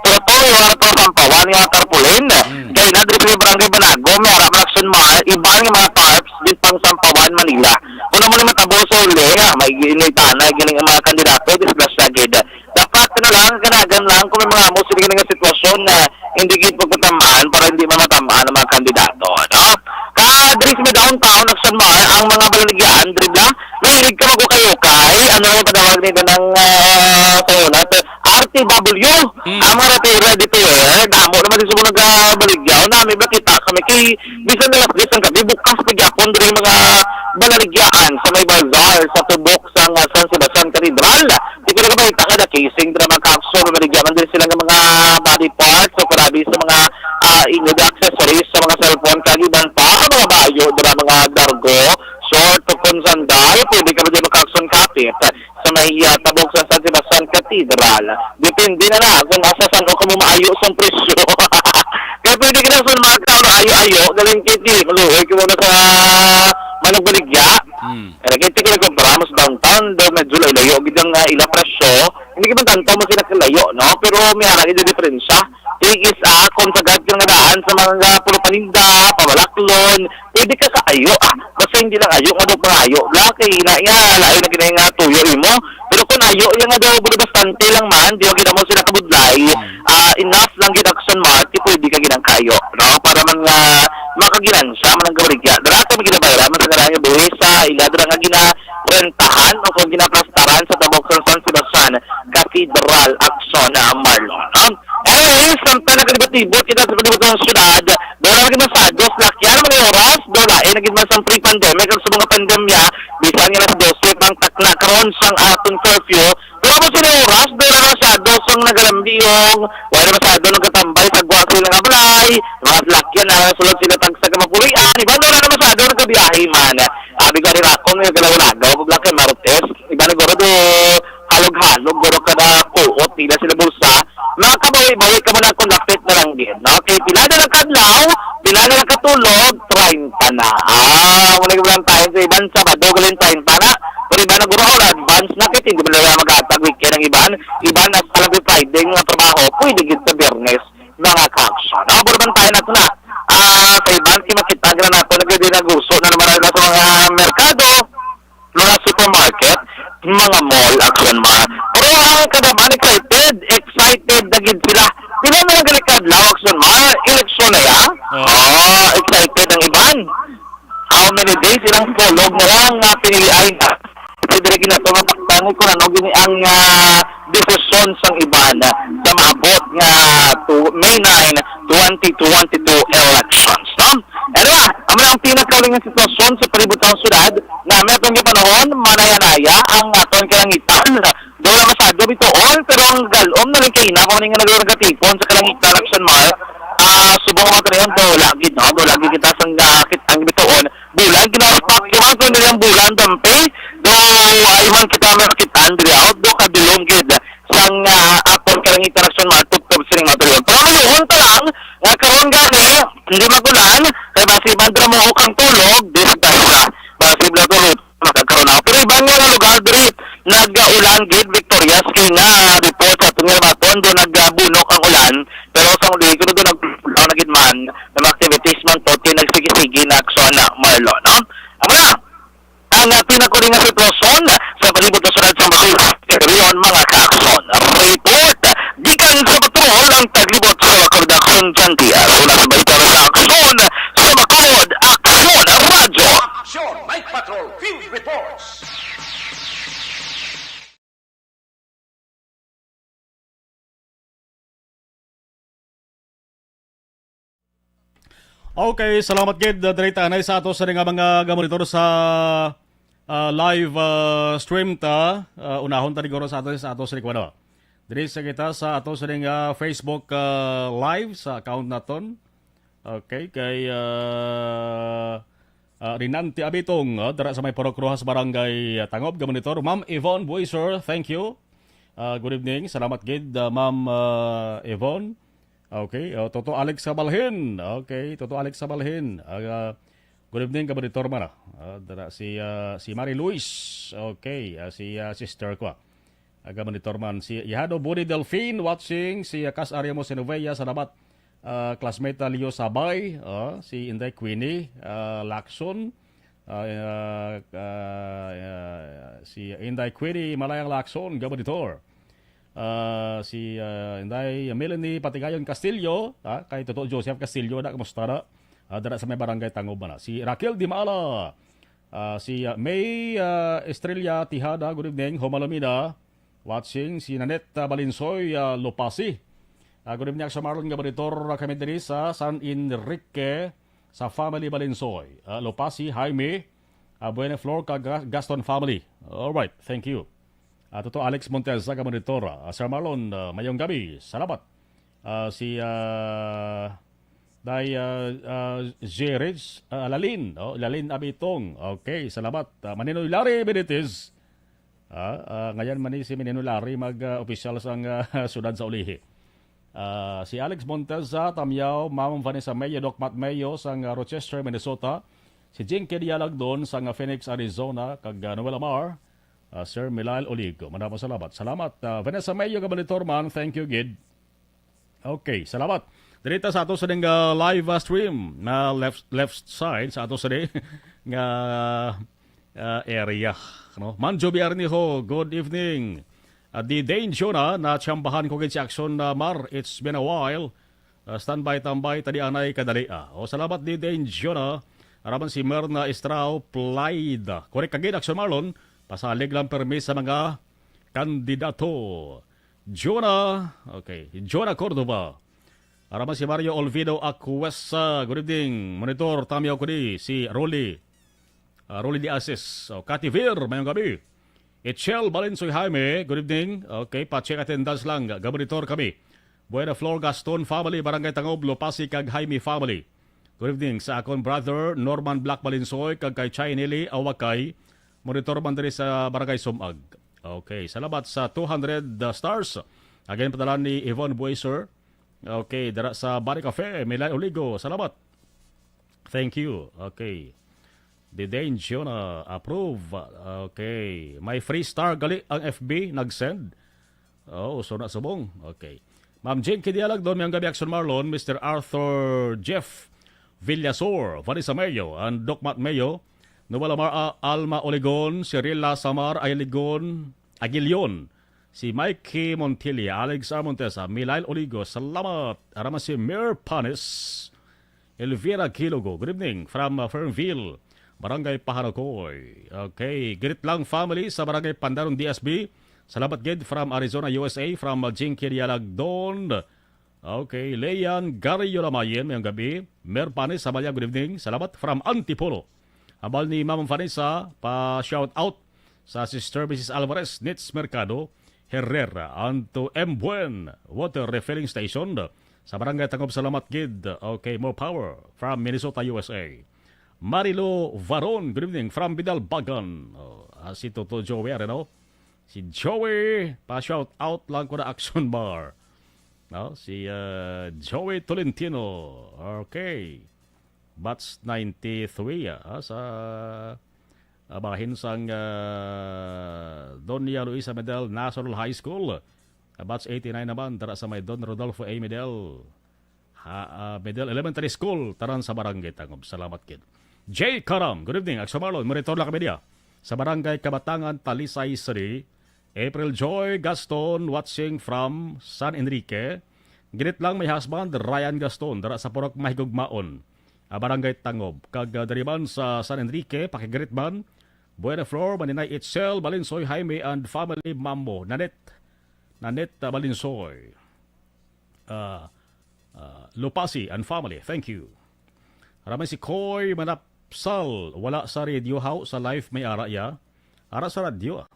puratoy, wala na pang sampawan nga tarpaulin. Mm. Kay na diri sa barangay Banago, may ara man aksyon, mga iban nga mga tarps, di pang sampawan Manila. Kung amo ni matabo sa uli, ah, may ginitana, gining mga kandidato, disgrasya gid. Dapat na lang, ganagan lang, kung may mga amo sila nga sitwasyon na hindi gid pagpatamaan para hindi man matamaan ang mga kandidato, no? Ka, diri sa may downtown, aksyon, mga, ang mga baligyan, diri bla, mahilig ka mag-ukay-ukay, ano yung padawag nila ng, ah, sa una, sa R T W. Mm. Ang mga ready, ready to wear, damo naman sa mga nagabaligyaw, na may makita kami kay, bisan na alas diyes ang gabi, bukas pa gyapon diri mga balaligyaan sa may bazaar, sa tubok sa nga San Sebastian Cathedral. Di ko nakabalita ka na casing, drama capsule, baligya man din sila ng mga body parts, o karabi sa mga, ah, inyo di accessories, sa mga cellphone, kag iban pa, ang mga bayo, dira mga dargo, short o kung sandal, pwede ka ba din makakson kapit sa may, ah, tabok sa San Sebastian Cathedral. Depende na na kung asa san o kamo maayo sang presyo. Kaya pwede ka na sa mga tao na ayo-ayo, galing kay di, maluoy ka muna sa Managbaligya. Hmm. Kaya kay tigil ko para mas downtown, daw medyo layo-layo gid ang, ah, ila presyo. Hindi ka man tanto mo sila kalayo, no? Pero may harang yung diferensya. Kay isa, kung sagad ka nga daan sa mga puro paninda, pamalaklon, pwede ka sa ayo, ah. Basta hindi lang ayo, nga daw pangayo. Bla, kay ina iya, lain na ginay nga tuyo imo. Pero kung ayo, iya nga daw, basta bastante lang man, di ba, gid mo sila kabudlay. Hmm. Ah, enough lang gid action, Mark, di pwede ka ginang kayo, no? Para man nga, makaginansya man ang gabaligya. Dara kami ginabayran, man sa nga buhis sa ila, dara nga gina-, rentahan o kung ginaplastaran sa tabok sa San Sebastian Cathedral, action, ah, Marlon. Um, anyways, samtang nagalibot-libot kita sa palibot ng syudad, doon na naging masado sa lakyan, mga oras, doon na, eh, naging mas ang pre-pandemic, ang sa mga pandemya, bisan nga alas dose, pang takna karon sang aton curfew, pero mo sila oras, doon na masyado sang nagalambiyong, wala na masyado nagkatambay sa gwasi nga balay, mga lakyan na sulod sila tagsa ka mapulian, iba doon na masyado nagkabiyahe man. Abi ko, ari akong yung galawlaga, wag lang kay Marites. Iba na guro do, halog-halog, guro kada kuot, tila sila bulsa. Mga kabawi-bawi ka muna kung lapit na lang din, no? Okay, pila na lang kadlaw, pila na lang katulog, treinta na. Ah, wala yung walang tayo sa iban, Sabado, galing treinta na. Pero iba na guro, or advance na, kaya hindi mo na lang mag-atag weekend ang iban. Iban, as alam yung Friday, mga trabaho, pwede gid sa Biyernes, mga ka-action. Ako, puro bantayan nato na. Ah, sa iban, si makita, gra nato, nagdinaguso na naman na sa mga merkado, mga supermarket, mga mall, action, mga. Pero ang kagaman excited, excited na gid sila. Di ba man ang galikad lang, action, mga eleksyon na ya? Oo. Oh, excited ang iban. How many days ilang tulog na lang nga pinilian na. Kasi dili ginato nga taktan kung ano gini ang, ah, desisyon sang iban sa maabot nga to May nine, twenty twenty-two elections, no? Anyway, amo na ang pinakauling nga sitwasyon sa palibot sang syudad. Nami atong gipanahon, manaya-naya ang aton kalangitan. Daw na masyado bituon, pero ang galom na rin kaina, kung nga nagkatipon sa kalangitan, action, Mar, ah, subong mga kanayon, daw lagi, no? Daw lagi kita sang, ah, kit-, ang bituon. Bulan, ginawapak, yung mga kung nilang bulan, dampi, daw, ay man kita makitaan diri, out, daw, kadulong gid. Sang, ah, aton kalangitan, action, Mar, tubtob sining mga tuyon. Pero maluhon pa lang, nga karon gani, hindi magulan, kay basi man, dramuhok ang tulog, disgrasya, basi, bla, tulog. Magkakaroon ako. Pero iban nga lugar diri, nag-ulan gid, Victorias, kay na report sa aton nga baton, do nagbunok ang ulan. Pero sa mga kuno doon nagpulaw na gid man, may mga activities man to, ti nagsigisigi na aksyon na, Marlo, no? Amo na, ang, ah, pinakuli nga sitwasyon sa palibot sa syudad sa Mabini, Rion, mga kaaksyon. Report gikan sa patrol ang taglibot sa Bacolod Aksyon, Chanti. Araw na ang balita sa aksyon sa Bacolod Aksyon Radyo. Action Night Patrol Field Reports. Okay, salamat gid, uh, diri ta anay sa ato sa nga mga gamonitor sa, uh, live, uh, stream ta. Uh, unahon ta siguro sa ato sa ato sa kuwan. Diri sa kita sa ato sa nga Facebook, uh, live sa account naton. Okay, kay, uh, uh, Rinante Abitong, uh, dira sa may Purok Rojas, Barangay, uh, Tangob, gamonitor. Ma'am Yvonne Buiser, thank you. Uh, good evening. Salamat gid, uh, Ma'am, uh, Yvonne. Okay, oh, Toto Alex Sabalhin. Okay, Toto Alex Sabalhin. Ah, good evening, Kabaditor man, ah. Ah, dara si, ah, si Mary Luis. Okay, ah, si, ah, sister ko, ah. Ah, Kabaditor man. Si Ihado Budi Delfin watching. Si, ah, Cas Ariamo Sinovea, salamat. Ah, classmate, ah, Leo Sabay. Ah, si Inday Queenie, ah, Lacson. Ah, ah, ah, ah, si Inday Queenie Malayang Lacson, Kabaditor. Ah, si, ah, Inday Melanie Patigayon Castillo, ah, kay Toto Joseph Castillo, na, kumusta na? Ah, dara sa may barangay Tangob na. Si Raquel Dimala, ah, si, ah, May, ah, Estrella Tijada, good evening, Homalomida, watching, si Nanette, ah, Balinsoy, ah, Lopasi. Ah, good evening, sa Marlon nga monitor, ah, kami diri sa San Enrique, sa family Balinsoy. Ah, Lopasi, Jaime, ah, Buena Flor, kag Ga-, Gaston family. All right, thank you. Ah, Toto Alex Montez, sa Kamonitor. Ah, Sir Marlon, ah, mayong gabi. Salamat. Ah, si, ah, Day, ah, ah, Jerich, ah, Lalin, oh, Lalin Abitong. Okay, salamat. Ah, Maninoy Larry Benitez. Ah, ah, ngayon man ni si Maninoy Larry mag, ah, opisyal sang, ah, siyudad sa ulihi. Ah, si Alex Montez sa Tamyaw, Ma'am Vanessa Mayo, Doc Matt Mayo sang, ah, Rochester, Minnesota. Si Jinky Dialagdon sang, ah, Phoenix, Arizona, kag, ah, Noel Amar, ah, Sir Milail Oligo. Manapang salamat. Salamat, ah, Vanessa Mayo, Gabalitorman. Thank you, gid. Okay, salamat. Diri ta sa ato sa ning, ah, live, ah, stream na left, left side sa ato sa ning nga, ah, area, no? Manjo Biarniho, good evening. Ah, di Dane Jonah, na tsambahan ko gid si Action na Mar. It's been a while. Ah, standby, tambay, tadi anay kadali, ah. O, salamat di Dane Jonah. Araman si Merna Estrao, Plaid. Korek ka gid, Action Marlon. Pasalig lang permi sa mga kandidato. Jonah, okay. Jonah Cordova. Araman si Mario Olvido Acuesa. Good evening, Monitor. Tamyaw ko di si Rolly. Ah, Rolly de Asis. O, Cathy Vir, mayong gabi. Echel Balinsoy Jaime, good evening. Okay, pa-check attendance lang. Gabonitor kami. Buena Flor Gaston family, Barangay Tangob, Lopasi kag Jaime family. Good evening sa akon brother Norman Black Balinsoy kag kay Chay Nelly Awakay. Monitor man diri sa Barangay Sumag. Okay, salamat sa two hundred, uh, stars. Again, padala ni Yvonne Bueser. Okay, dira sa Bari Cafe, Milan Oligo. Salamat. Thank you. Okay. Didane Jonah, approve. Okay. May free star gali ang F B, nag-send. Oh, so na subong. Okay. Ma'am Jinky Dialagdon, mayong gabi, Action Marlon, Mister Arthur Jeff Villasor, Vanessa Mayo, and Doc Matt Mayo, Noel Amar, A-, Alma Oligon, Cirilla Samar Ailigon, Aguilion, si Mikey Montilla, Alex Armontesa, Milail Oligo, salamat. Araman si Mayor Panis, Elvira Gilogo, good evening from, uh, Fernville, Barangay Pahanakoy. Okay, greet lang family sa Barangay Pandaron D S B. Salamat gid from Arizona, U S A, from, uh, Jinky Dialagdon. Okay, Leon Gario Lamayen, mayong gabi. Mer Panis Samaya, good evening. Salamat from Antipolo. Abal ni Ma'am Vanessa, pa shout out sa Sister Missus Alvarez, Nits Mercado, Herrera, and to M Buen Water Refilling Station sa Barangay Tangob. Salamat gid. Okay, more power from Minnesota, U S A. Marilo Varon, good evening from Bidalbagan. Oh, ah, si Toto Joey, ano? Si Joey, pa shout out lang ko na Action Bar. No? Si, ah, Joey Tolentino. Okay. Batch ninety-three, ah, sa, ah, bahin sang, ah, Doña Luisa Medel National High School. Ah, batch eighty-nine naman, dara sa may Don Rodolfo A. Medel. ha, ah, Middle Elementary School, tanan sa Barangay Tangob. Salamat gid. J Karam, good evening. Action Marlon, monitor lang kami diya. Sa Barangay Kabatangan, Talisay City. April Joy Gaston, watching from San Enrique. Greet lang my husband, Ryan Gaston, dara sa Purok Mahigugmaon, ah, Barangay Tangob. Kag, ah, diri man sa San Enrique, pakigreet man. Buena Flor, Maninay Itzel, Balinsoy Jaime and family, Mambo, Nanette. Nanette, ah, Balinsoy. Ah, ah, Lupasi and family, thank you. Ramay si Koy Manapsal, wala sa radio, how sa live may ara ya? Ara sa radyo, ah.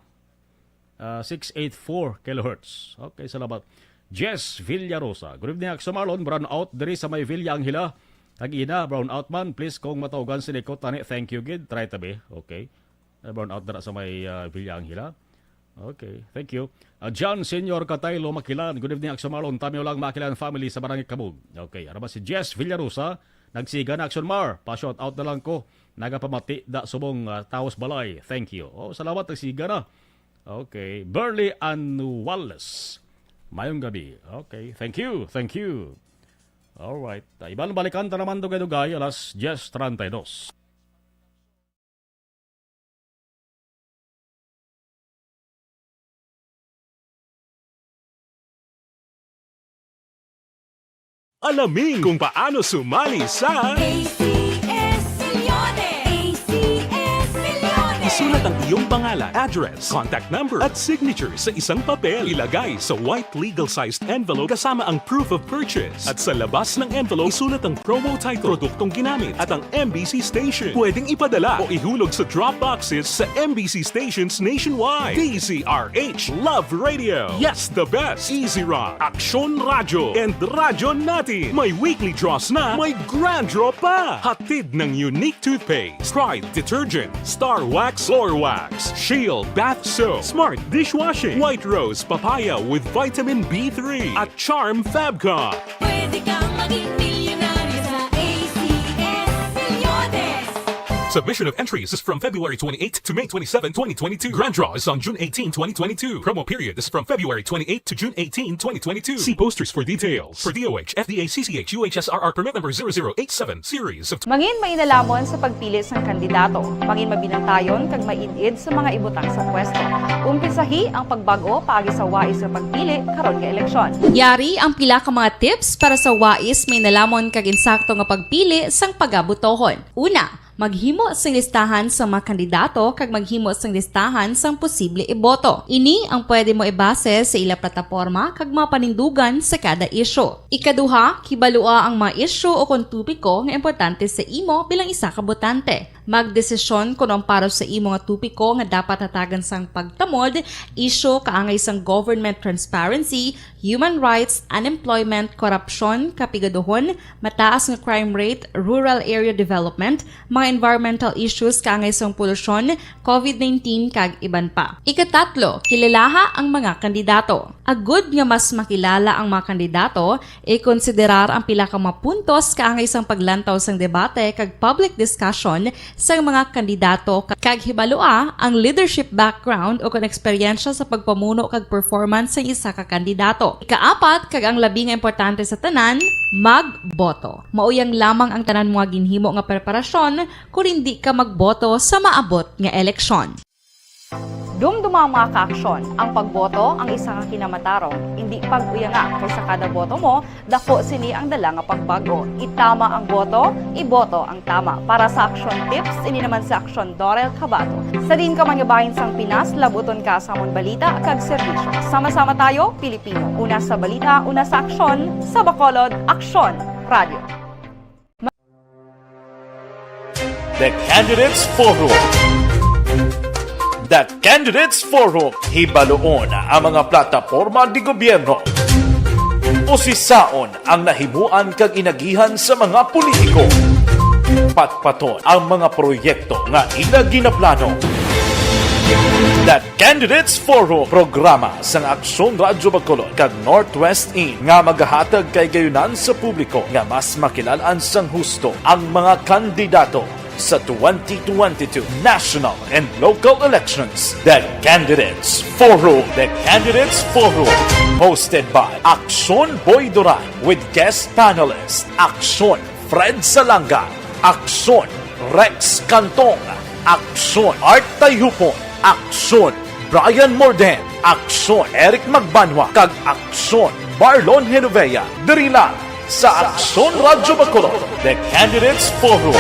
Ah, six eight four kilohertz. Okay, salamat. Jess Villarosa. Good evening, Action Marlon. Brown out diri sa may Villa Angela. Kag ina, brown out man. Please, kung matuogan si Nico, tani, thank you, gid. Try tabi. Okay. Ah, brown out dira sa may, ah, Villa Angela. Okay, thank you. Ah, John Senior Kataylo Makilan. Good evening, Action Marlon. Tamiyo lang Makilan family sa Barangay Kabug. Okay, ara ba si Jess Villarosa? Nagsiga na, Action Mar. Pa-shout out na lang ko. Nagapamati da subong, ah, taos balay. Thank you. Oh, salamat, nagsiga na. Okay. Burley Anuales. Mayong gabi. Okay. Thank you. Thank you. All right. Iban balikan ta naman dugay-dugay alas diyes treinta y dos. Alamin kung paano sumali sa A C S Milyones! A C S Milyones! Isulat ang iyong pangalan, address, contact number, at signature sa isang papel. Ilagay sa white legal-sized envelope kasama ang proof of purchase. At sa labas ng envelope, isulat ang promo title, produktong ginamit, at ang M B C station. Pwedeng ipadala o ihulog sa drop boxes sa M B C stations nationwide. D Z R H Love Radio. Yes, the best. Easy Rock, Aksyon Radyo, and Radyo Natin. May weekly draws na, may grand draw pa. Hatid ng Unique Toothpaste, Pride Detergent, Star Wax Floor Wax, Shield Bath Soap, Smart Dishwashing, White Rose Papaya with Vitamin B three, at Charm Fabcon. Pwede kang maging milyonaryo sa A C S Milyones. Submission of entries is from February twenty-eighth to May twenty-seven, twenty twenty-two. Grand draw is on June eighteen, twenty twenty-two. Promo period is from February twenty-eighth to June eighteen, twenty twenty-two. See posters for details. For D O H, F D A, C C H, U H S R R permit number zero zero eight seven, series of Mangin mainalamon sa pagpili sang kandidato. Mangin mabinantayon kag maid-id sa mga ibutang sa pwesto. Umpisahi ang pagbag-o paagi sa wais nga pagpili karon nga eleksyon. Yari ang pila ka mga tips para sa wais mainalamon kag insakto nga pagpili sang pagabotohon. Una, maghimo sing listahan sang mga kandidato kag maghimo sing listahan sang posible iboto. Ini ang pwede mo ibase sa ila plataporma kag mga panindugan sa kada isyu. Ikaduha, kibalua ang mga isyu o kon topiko nga importante sa imo bilang isa ka botante. Magdesisyon kon ang para sa imo nga topiko nga dapat hatagan sang pagtamod, isyu kaangay sang government transparency, human rights, unemployment, korupsyon, kapigaduhon, mataas nga crime rate, rural area development, mga environmental issues kaangay sang polusyon, covid nineteen, kag iban pa. Ikatatlo, kilalaha ang mga kandidato. Agud nga mas makilala ang mga kandidato, ikonsiderar ang pila ka mga puntos kaangay sang paglantaw sang debate kag public discussion sang mga kandidato ka-, kag hibalua ang leadership background o kon eksperyensya sa pagpamuno kag performance sang isa ka kandidato. Ikaapat, kag ang labi nga importante sa tanan, magboto. Mao yang lamang ang tanan mo nga ginhimo nga preparasyon kon indi ka magboto sa maabot nga eleksyon. Dumduma, mga ka-aksyon, ang pagboto ang isa ka kinamatarong, indi pag-uyanga, kay sa kada boto mo, dako sini ang dala nga pagbag-o. Itama ang boto, iboto ang tama. Para sa Aksyon Tips, ini naman si Aksyon Dorel Cabato. Sa diin ka man nga bahin sang Pinas, labuton ka sa amon balita kag serbisyo. Sama-sama tayo, Pilipino. Una sa balita, una sa aksyon, sa Bacolod, Aksyon Radio. The Candidates Forum. The Candidates Forum. Hibaluon ang mga plataporma de gobyerno. Usisaon ang nahimuan kag inagihan sa mga politiko. Patpaton ang mga proyekto nga ila ginaplano. The Candidates Forum, programa sang Aksyon Radyo Bacolod kag Northwest In nga magahatag kay gayunan sa publiko nga mas makilal-an sang husto ang mga kandidato. Sa twenty twenty-two national and local elections, the Candidates Forum. The Candidates Forum, hosted by Aksyon Boy Duran, with guest panelists Aksyon Fred Salanga, Aksyon Rex Cantong, Aksyon Art Tayhupon, Aksyon Brian Morden, Aksyon Eric Magbanwa, kag Aksyon Marlon Genovea, diri lang sa Aksyon Radyo Bacolod, The Candidates Forum.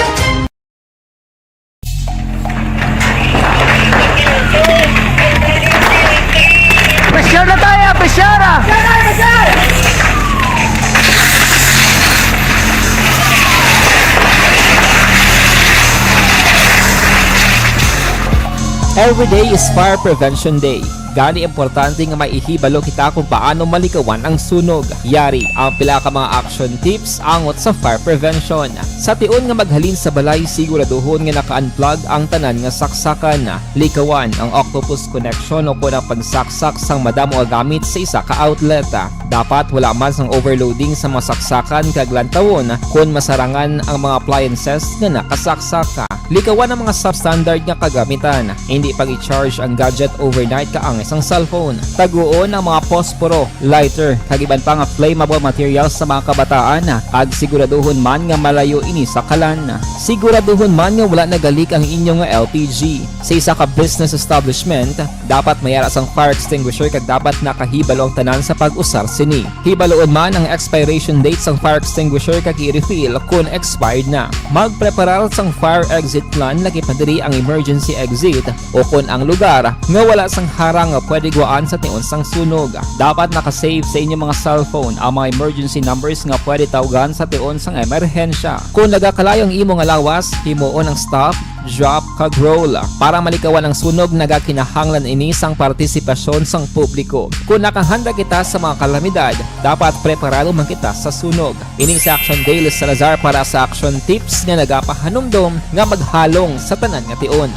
Presyar na tayo! Presyar na! Every day is Fire Prevention Day. Gani importante nga may ihibalo kita kung paano malikawan ang sunog. Yari ang pila ka mga action tips angot sa fire prevention. Sa tion nga maghalin sa balay, siguraduhon nga naka-unplug ang tanan nga saksakan. Likawan ang octopus connection o kon ang pagsaksak sang madamo nga gamit sa isa ka outlet. Dapat wala man sang overloading sa mga saksakan kag lantawon kon masarangan ang mga appliances nga nakasaksak. Likawan ang mga substandard nga kagamitan. Hindi pag-i-charge ang gadget overnight kaangay sang cellphone. Taguon ang mga posporo, lighter, kag iban pa nga flammable materials sa mga kabataan, kag siguraduhon man nga malayo ini sa kalan. Siguraduhon man nga wala nagalik ang inyo nga L P G. Sa isa ka business establishment, dapat may ara sang fire extinguisher kag dapat nakahibalo ang tanan sa pag-usar sini. Hibaloon man ang expiration date sang fire extinguisher kag i-refill kon expired na. Magpreparar sang fire exit plan, laki pa diri ang emergency exit o kon ang lugar nga wala sang harang nga pwede gwaan sa tion sang sunog. Dapat naka-save sa inyo mga cellphone ang mga emergency numbers nga pwede tawgan sa tion sang emerhensya. Kon nagakalayo ang imo nga lawas, himuon ang stop, drop, kag roll. Para malikawan ang sunog, nagakinahanglan ini sang partisipasyon sang publiko. Kon nakahanda kita sa mga kalamidad, dapat preparado man kita sa sunog. Ini si Action Dale Salazar para sa Action Tips nga nagapahanumdom nga maghalong sa tanan nga tion.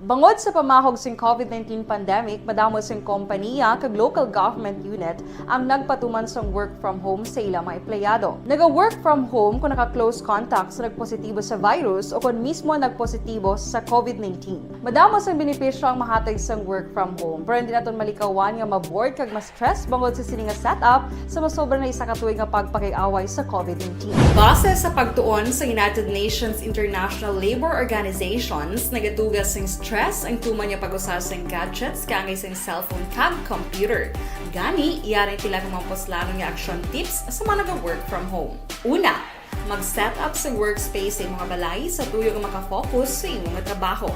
Bangod sa pamahog sing COVID nineteen pandemic, madamo sing kompaniya kag local government unit ang nagpatuman sang work from home sa ila mga empleyado. Naga-work from home kon naka-close contact sa nagpositibo sa virus o kon mismo nagpositibo sa COVID nineteen. Madamo sang benepisyo ang mahatag sang work from home, pero hindi naton malikawan nga ma-bored kag ma-stress bangod sa sini nga setup sa masobra na isa ka tuig nga pagpakig-away sa COVID nineteen. Base sa pagtuon sa United Nations International Labour Organizations, nagatuga sing stress ang tuman nga pag-usar sing gadgets kaangay sing cellphone kag computer. Gani, yari ang pila ka mga puslanon nga action tips sa mga naga-work from home. Una, mag-set up sa workspace sa imo nga balay sa tuyo nga maka-focus sa imo nga trabaho.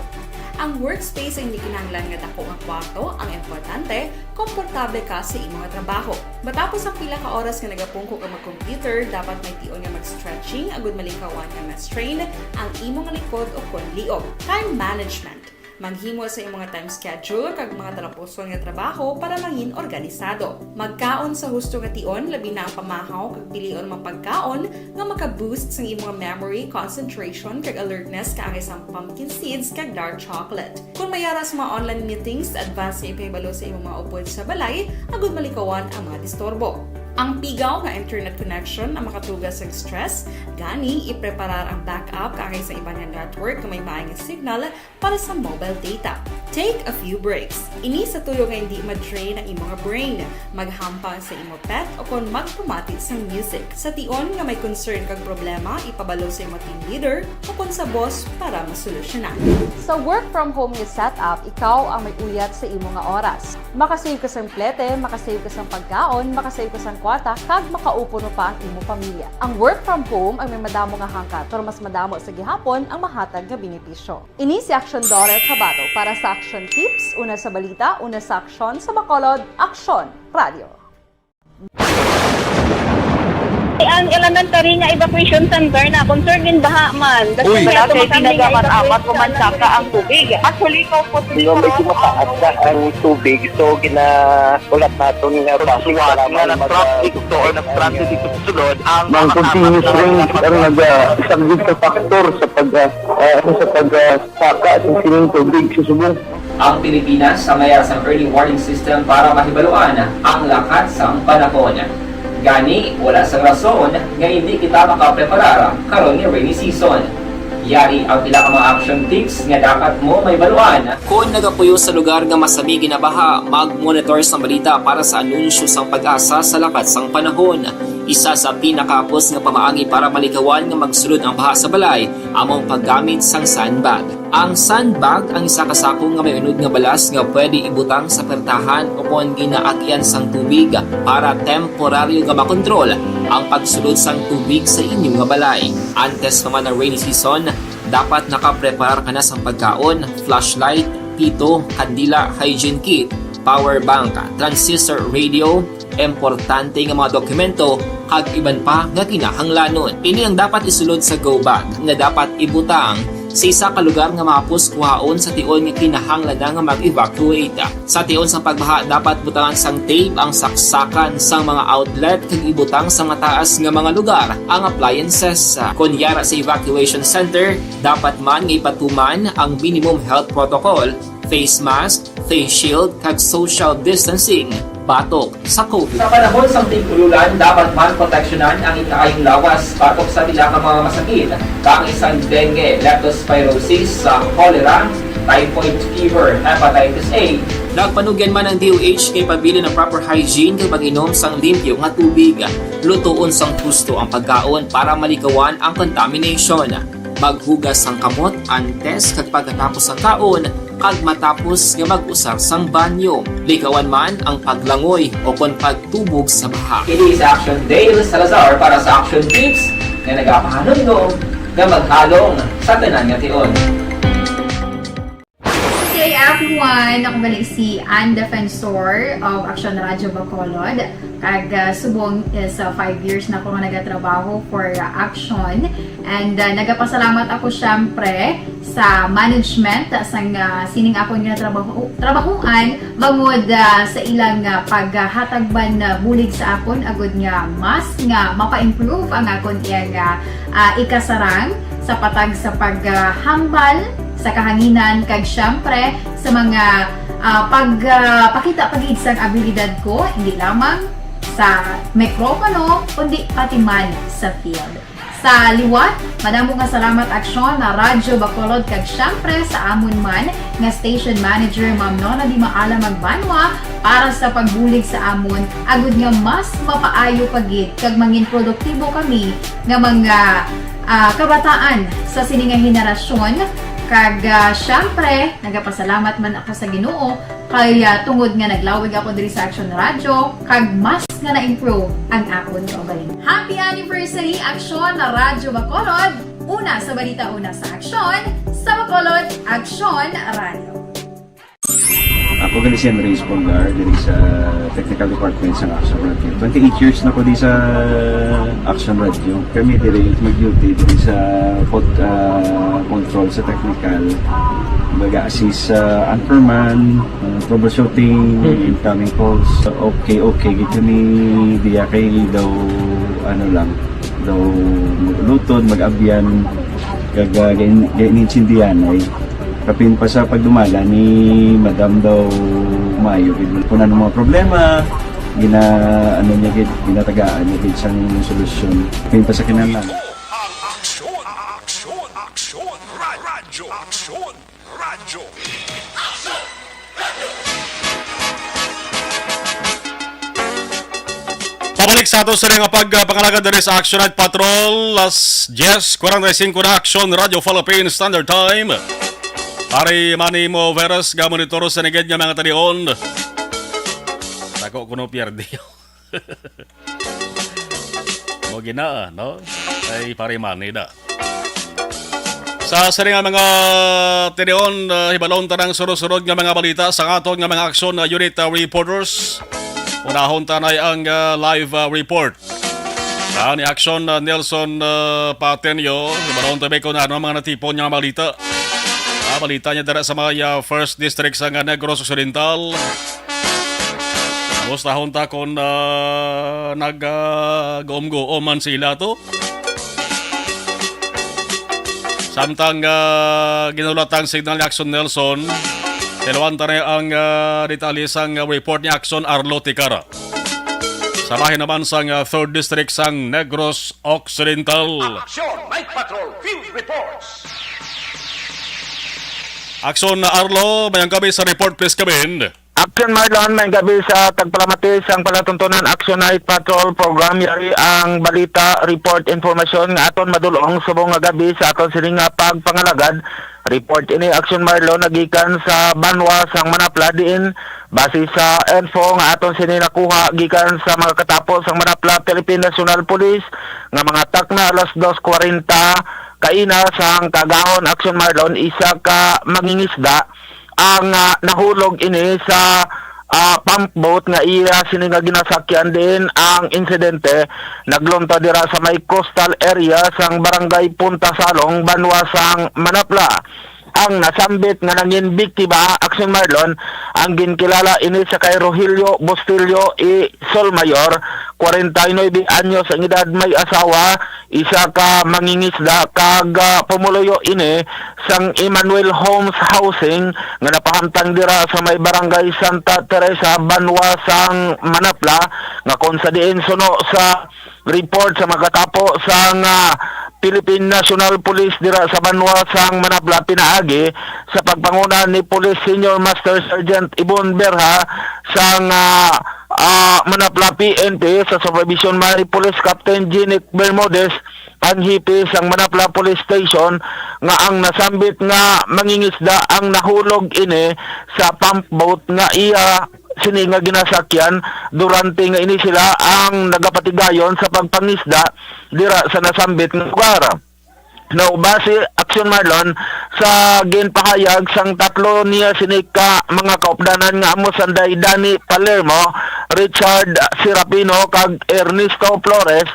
Ang workspace ay hindi kinahanglan nga dako nga kwarto, ang importante, komportable ka sa imo nga trabaho. Matapos ang pila ka oras nga nagapungko ka mag-computer, dapat may tion nga mag-stretching agud malikawan nga ma-strain ang imo nga likod o kon liog. Time management. Maghimo sa imo nga time schedule kag mga talapuson nga trabaho para mangin organisado. Magkaon sa husto nga tion, labi na ang pamahaw kag pilion mga pagkaon nga maka-boost sang imo nga memory, concentration, kag alertness kaangay sang pumpkin seeds kag dark chocolate. Kon may ara sa mga online meetings, advance nga ipahibalo sa imo mga upod sa balay agud malikawan ang mga disturbo. Ang pigaw nga internet connection ang makatuga sang stress, gani ipreparar ang backup kaangay sa iban nga network nga may maayo nga signal para sa mobile data. Take a few breaks. Ini sa tuyo nga hindi ma-drain ang imo nga brain. Maghampang sa imo pet o kon magpamati sang music. Sa tion nga may concern kag problema, ipabalo sa imo team leader o kon sa boss para masolusyonan. Sa work from home nga setup, ikaw ang may uyat sa imo nga oras. Makasave ka sang plete, makasave ka sang pagkaon, makasave ka sang kwarta, kag makaupuno pa ang imo pamilya. Ang work from home ang may madamo nga hangkat, pero mas madamo sa gihapon ang mahatag nga benepisyo. Ini si Aksyon Dore Tabato para sa Aksyon Tips, una sa balita, una sa aksyon, sa Bacolod, Aksyon Radio. Ang elementary nga evacuation center na concern din baha man. Uy, wala kay tinaga man amat ko man saka ang tubig. Actually, ko po. Medyo mataas na ang tubig, so ginahulat naton nga bus nga nag-traffic to or nag-transit dito sa sulod ang mga continuous rain ang nag-isang sa factor sa pag ah, sa pag ah, saka sa sining tubig sa subong. Ang Pilipinas sa mayar sang early warning system para mahibaluan ang lakat sang panahon. Gani, wala sang rason nga hindi kita makapreparar karon nga rainy season. Yari ang pila ka mga action tips nga dapat mo mahibaluan. Kon nagapuyo sa lugar nga masami ginabaha, mag-monitor sang balita para sa anunsyo sang PAGASA sa lakat sang panahon. Isa sa pinakahapos nga pamaagi para malikawan nga magsulod ang baha sa balay amo ang paggamit sang sandbag. Ang sandbag ang isa ka sako nga may unod nga balas nga pwede ibutang sa pertahan o kon ginaagyan sang tubig para temporaryo nga makontrol ang pagsulod sang tubig sa inyo nga balay. Antes pa man ang rainy season, dapat nakapreparar ka na sang pagkaon, flashlight, pito, kandila, hygiene kit, power bank, transistor radio, importante nga mga dokumento, kag iban pa nga kinahanglanon. Ini ang dapat isulod sa go bag nga dapat ibutang sa isa ka lugar nga mahapos kuhaon sa tion nga kinahanglan na nga mag-evacuate. Sa tion sang pagbaha, dapat butangan sang tape ang saksakan sang mga outlet kag ibutang sa mataas nga mga lugar ang appliances. Kon yara sa evacuation center, dapat man nga ipatuman ang minimum health protocol, face mask, face shield, kag social distancing batok sa COVID. Sa panahon sang tig-ululan, dapat man proteksyonan ang ikaayong lawas batok sa pila ka mga masakit, kaangay sang dengue, leptospirosis, sa cholera, typhoid fever, hepatitis A. Nagpanugyan man ang D O H nga ipabilin ang proper hygiene kag pag-inom sang limpyo nga tubig. Lutoon sang husto ang pagkaon para malikawan ang contamination. Maghugas sang kamot antes kag pagkatapos sang kaon kag matapos nga mag-usar sang banyo. Likawan man ang paglangoy o kon pagtubog sa baha. Kini si Action Dale Salazar para sa Action Tips nga nagapahanumdom nga maghalong sa tanan nga tion. Good day, everyone! Ako gali si Ann Defensor of Action Radio Bacolod. Kag, ah, subong is, ah, five years na ako nga nagatrabaho for, ah, Action. And, ah, nagapasalamat ako, syempre, sa management, ah, sang, ah, sining akon nga trabaho, trabahuan, bangod, ah, sa ilang, ah, paghatag man, ah, bulig sa akon, agud nga mas nga mapa-improve ang akon iyang, ah, ah, ikasarang sa patag sa paghambal sa kahanginan, kag syempre sa mga, ah, pag, ah, pakita pa gid sang abilidad ko, hindi lamang sa mikropono, kundi pati man sa field. Sa liwat, madamo nga salamat, Aksyon, na Radyo Bacolod, kag syempre sa amon man nga station manager, Ma'am Nona Di Maala Magbanwa, para sa pagbulig sa amon, agud nga mas mapaayo pa gid kag mangin produktibo kami nga mga, ah, kabataan sa sini nga henerasyon. Kag, ah, syempre, nagapasalamat man ako sa Ginoo kay, ah, tungod nga naglawig ako diri sa Action Radio, kag mas nga na-improve ang akon kaugalingon. Happy anniversary, Aksyon na Radyo Bacolod! Una sa balita, una sa aksyon, sa Bacolod, Aksyon Radio. Ako gali si Andres Polgar, diri sa technical department sa Action Radio. Twenty-eight years na ko di sa Action Radio. Kami diri mag-duty diri sa pod-, ah, control sa technical. Baga assist sa anchorman, ah, troubleshooting, Mhm. incoming calls. Okay, okay, gid kami diya kay daw, ano lang, daw mag-ulutod, mag-abyan, kag, ah, gain-, gainintindihan ay. Kapin pa sa pagdumala ni Madam daw maayo gid. Kung ano mga problema, gina-, ano niya gid, ginatagaan niya gid sang solusyon. Kapin pa sa kinahanglan. Ang aksyon, aksyon, aksyon, ra-, radyo, aksyon, radyo. Pabalik sa ato sa nga pag, ah, pangalaga diri sa Action Night Patrol, alas diyes kwarenta y cinco na, Action Radio Philippines Standard Time. Pari Manny Moveras nga monitor sa nigid nga mga talion. Tako kuno pierde. Mo gina, no? Ay, pari Manny da. Sa sini nga mga tinion, ah, hibalon ta ang surod-surod nga mga balita sa aton nga mga aksyon na unit, ah, reporters. Unahon ta na ang, ah, live, ah, report. Ah, ni Action, ah, Nelson, ah, Patenyo, hibalon ta ba kung ano ang mga natipon nga balita. Ah, balita niya dira sa mga, ah, first district sa, ah, Negros Occidental. Mustahon ta kung, ah, nag, ah, guom-guom man sila to. Samtang, ah, ginulat ang signal ni Action Nelson, tiluan ta na ang, ah, detalye sang report ni Action Arlo Ticara. Sa bahin naman sang, ah, third District sang Negros Occidental. Action Night Patrol Field Reports. Aksyon na Arlo, mayang gabi sa report, please come in. Action Marlon, may gabi sa tagpalamati sang palatuntunan Action Night Patrol Program. Yari ang balita, report, informasyon nga aton madulong subong nga gabi sa aton sini nga pagpangalagad. Report ini, Action Marlon, nagikan sa banwa sang Manapla, diin base sa info nga aton sini nakuha gikan sa mga katapo sang Manapla Philippine National Police nga mga takna alas dos kwarenta kaina sang kagahon, Action Marlon, isa ka mangingisda ang, ah, nahulog ini sa, ah, pump boat nga iya sini nga ginasakyan, diin ang insidente naglunta dira sa may coastal area sang Barangay Punta Salong, banwa sang Manapla. Ang nasambit nga nangin biktima, Action Marlon, ang ginkilala ini sa kay Rogelio Bustillo E. Solmayor, kwarenta y nuebe anyos ang edad, may asawa, isa ka mangingisda, kag, ah, pumuluyo ini sang Emmanuel Homes Housing nga napahamtang dira sa may Barangay Santa Teresa, banwa sang Manapla, nga kon sa diin suno sa report sa mga katapo sang, ah, Philippine National Police dira sa banwa sang Manapla pinaagi sa pagpanguna ni Police Senior Master Sergeant Ibon Berha sang, ah, ah, Manapla P N P sa supervision man ni Police Captain Ginic Bermudez, ang hepe sang Manapla Police Station, nga ang nasambit nga mangingisda ang nahulog ini sa pump boat nga iya sini nga ginasakyan durante nga ini sila ang nagapatigayon sa pagpangisda dira sa nasambit nga lugar. Now, base, Action Marlon, sa ginpahayag sang tatlo niya sini ka mga kaupdanan nga amo sanday Danny Palermo, Richard Serafino, kag Ernesto Flores,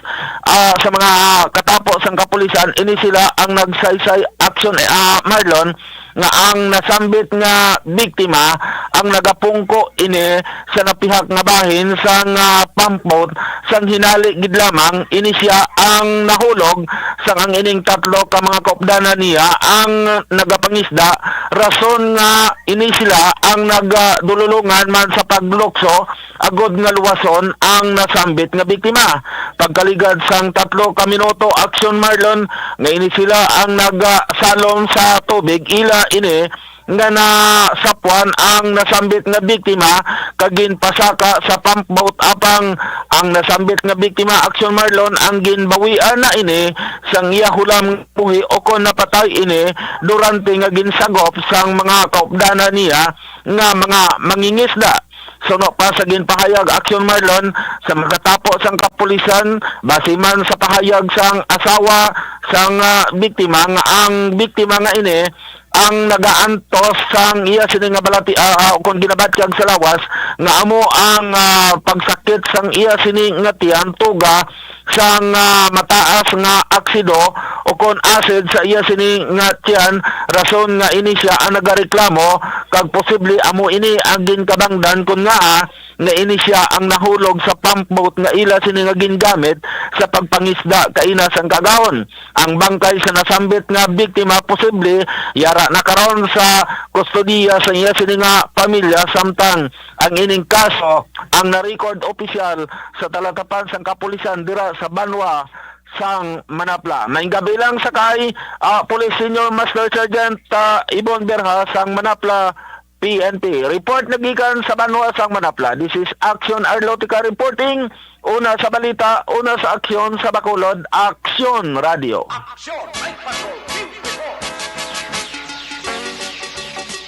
ah, sa mga katapo sang kapulisan, ini sila ang nagsaysay, Action, ah, Marlon, nga ang nasambit nga biktima ang nagapungko ini sa napihak nga bahin sang, ah, pump boat, sang hinali gid lamang ini sia ang nahulog, sang ang ining tatlo ka mga kaupdanan niya ang nagapangisda, rason nga ini sila ang nagdululungan man sa paglukso agod nga luwason ang nasambit nga biktima. Pagkaligad sang tatlo ka minuto, Action Marlon, nga ini sila ang nagasalom sa tubig, ila ini nga nasapwan ang nasambit nga biktima kag ginpasaka sa pump boat, apang ang nasambit nga biktima, Action Marlon, ang ginbawian na ini sang iya hulam nga buhi ukon napatay ini durante nga ginsagop sang mga kaupdanan niya nga mga mangingisda. Suno pa sa ginpahayag, Action Marlon, sa mga tapo sang kapulisan, base man sa pahayag sang asawa sang, ah, biktima, nga ang biktima nga ini ang nagaantos sang iya sini nga balati, ah, ah, kon ginabatyag sa lawas, nga amo ang, ah, pagsakit sang iya sini nga tiyan, tuga sang, ah, mataas nga aksido o kon acid sa iya sini nga tiyan, rason nga ini sia ang nagareklamo, kag posible amo ini ang ginkabangdan kon ngaa nga ini sia ang nahulog sa pump boat nga ila sini nga gingamit sa pagpangisda kaina sang kagahon. Ang bangkay sa nasambit nga biktima posible yara na karon sa kustodiya sa iya sini nga pamilya, samtang ang ining kaso ang na-record opisyal sa talatapan sang kapulisan dira sa banwa sang Manapla. Maayong gabi lang sa kay, ah, Police Senior Master Sergeant, ah, Ibon Berha sang Manapla P N P. Report nagikan sa banwa sang Manapla. This is Action Arlotica reporting. Una sa balita, una sa aksyon sa Bacolod, Aksyon Radio. Action Night Patrol News Report.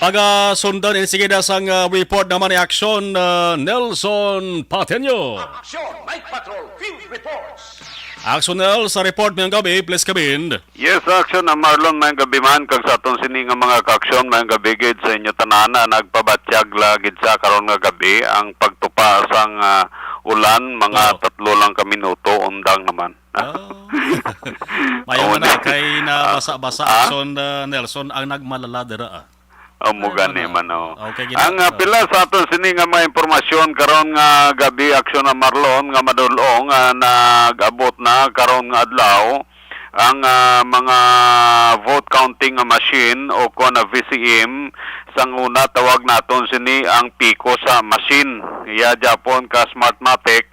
Pagasundan ini, sige na sang, ah, report naman ni Aksyon, ah, Nelson Pateño. Action Night Patrol Field Reports. Aksyon Nel, sa report ngayong gabi, please come in. Yes, Aksyon, ah, Marlon, maayong gabi man, kag sa aton sini nga mga kaaksyon, maayong gabi gid sa inyo tanan. Ah, nagpabatyag la gid sa karon nga gabi ang pagtupa sang, ah, ulan, mga Oo. tatlo lang ka minuto, undang naman. Oh. Mayo Amo na, na. Kay nabasa-basa, Ah? Aksyon, ah, Nelson, ang nagmalala dira, ah. Amo Ay, gani wala. man, oh. Okay, gina-, Ang, ah, oh. pila sa aton sini nga mga impormasyon karon nga gabi, Aksyon na Marlon, nga madul-ong, ah, nag-abot na karon nga adlaw, Ang, ah, mga vote counting nga machine o kon V C M, sang una tawag naton sini ang piko sa machine. Iya gyapon ka Smartmatic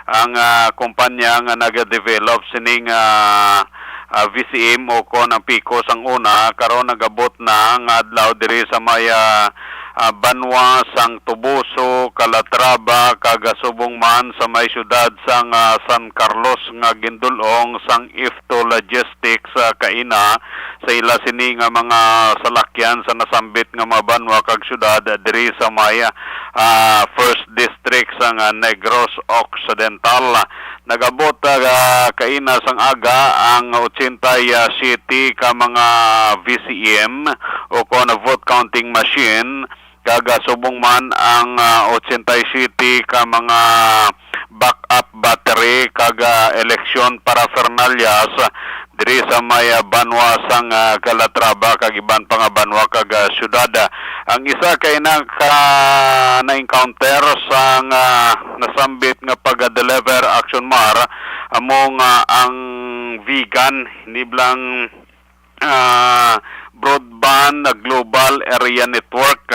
ang, ah, kumpanya nga nagadevelop sining, ah, ah, V C M o kon ang piko sang una, karon nagabot na nga adlaw diri sa may, ah, ah, banwa sang Toboso, Calatrava, kag subong man sa may siyudad sang, ah, San Carlos nga gindul-ong sang Ifto Logistics, ah, kaina sa ila sini nga mga salakyan sa nasambit nga mga banwa kag siyudad diri sa may, ah, First District sang, ah, Negros Occidental. Nag-abot, ah, kaina sang aga ang ochenta y siete ka mga V C M o kon vote counting machine, kag, ah, subong man ang, ah, ochenta y siete ka mga backup battery kag, ah, election paraphernalias diri sa may, ah, banwa sang, ah, Calatrava kag iban pa nga banwa kag, ah, syudad. Ang isa kaina ka na-encounter sang, ah, nasambit nga pag-deliver, Action Mar, amo nga ang Vigan, niblang, ah, Broadband Global Area Network,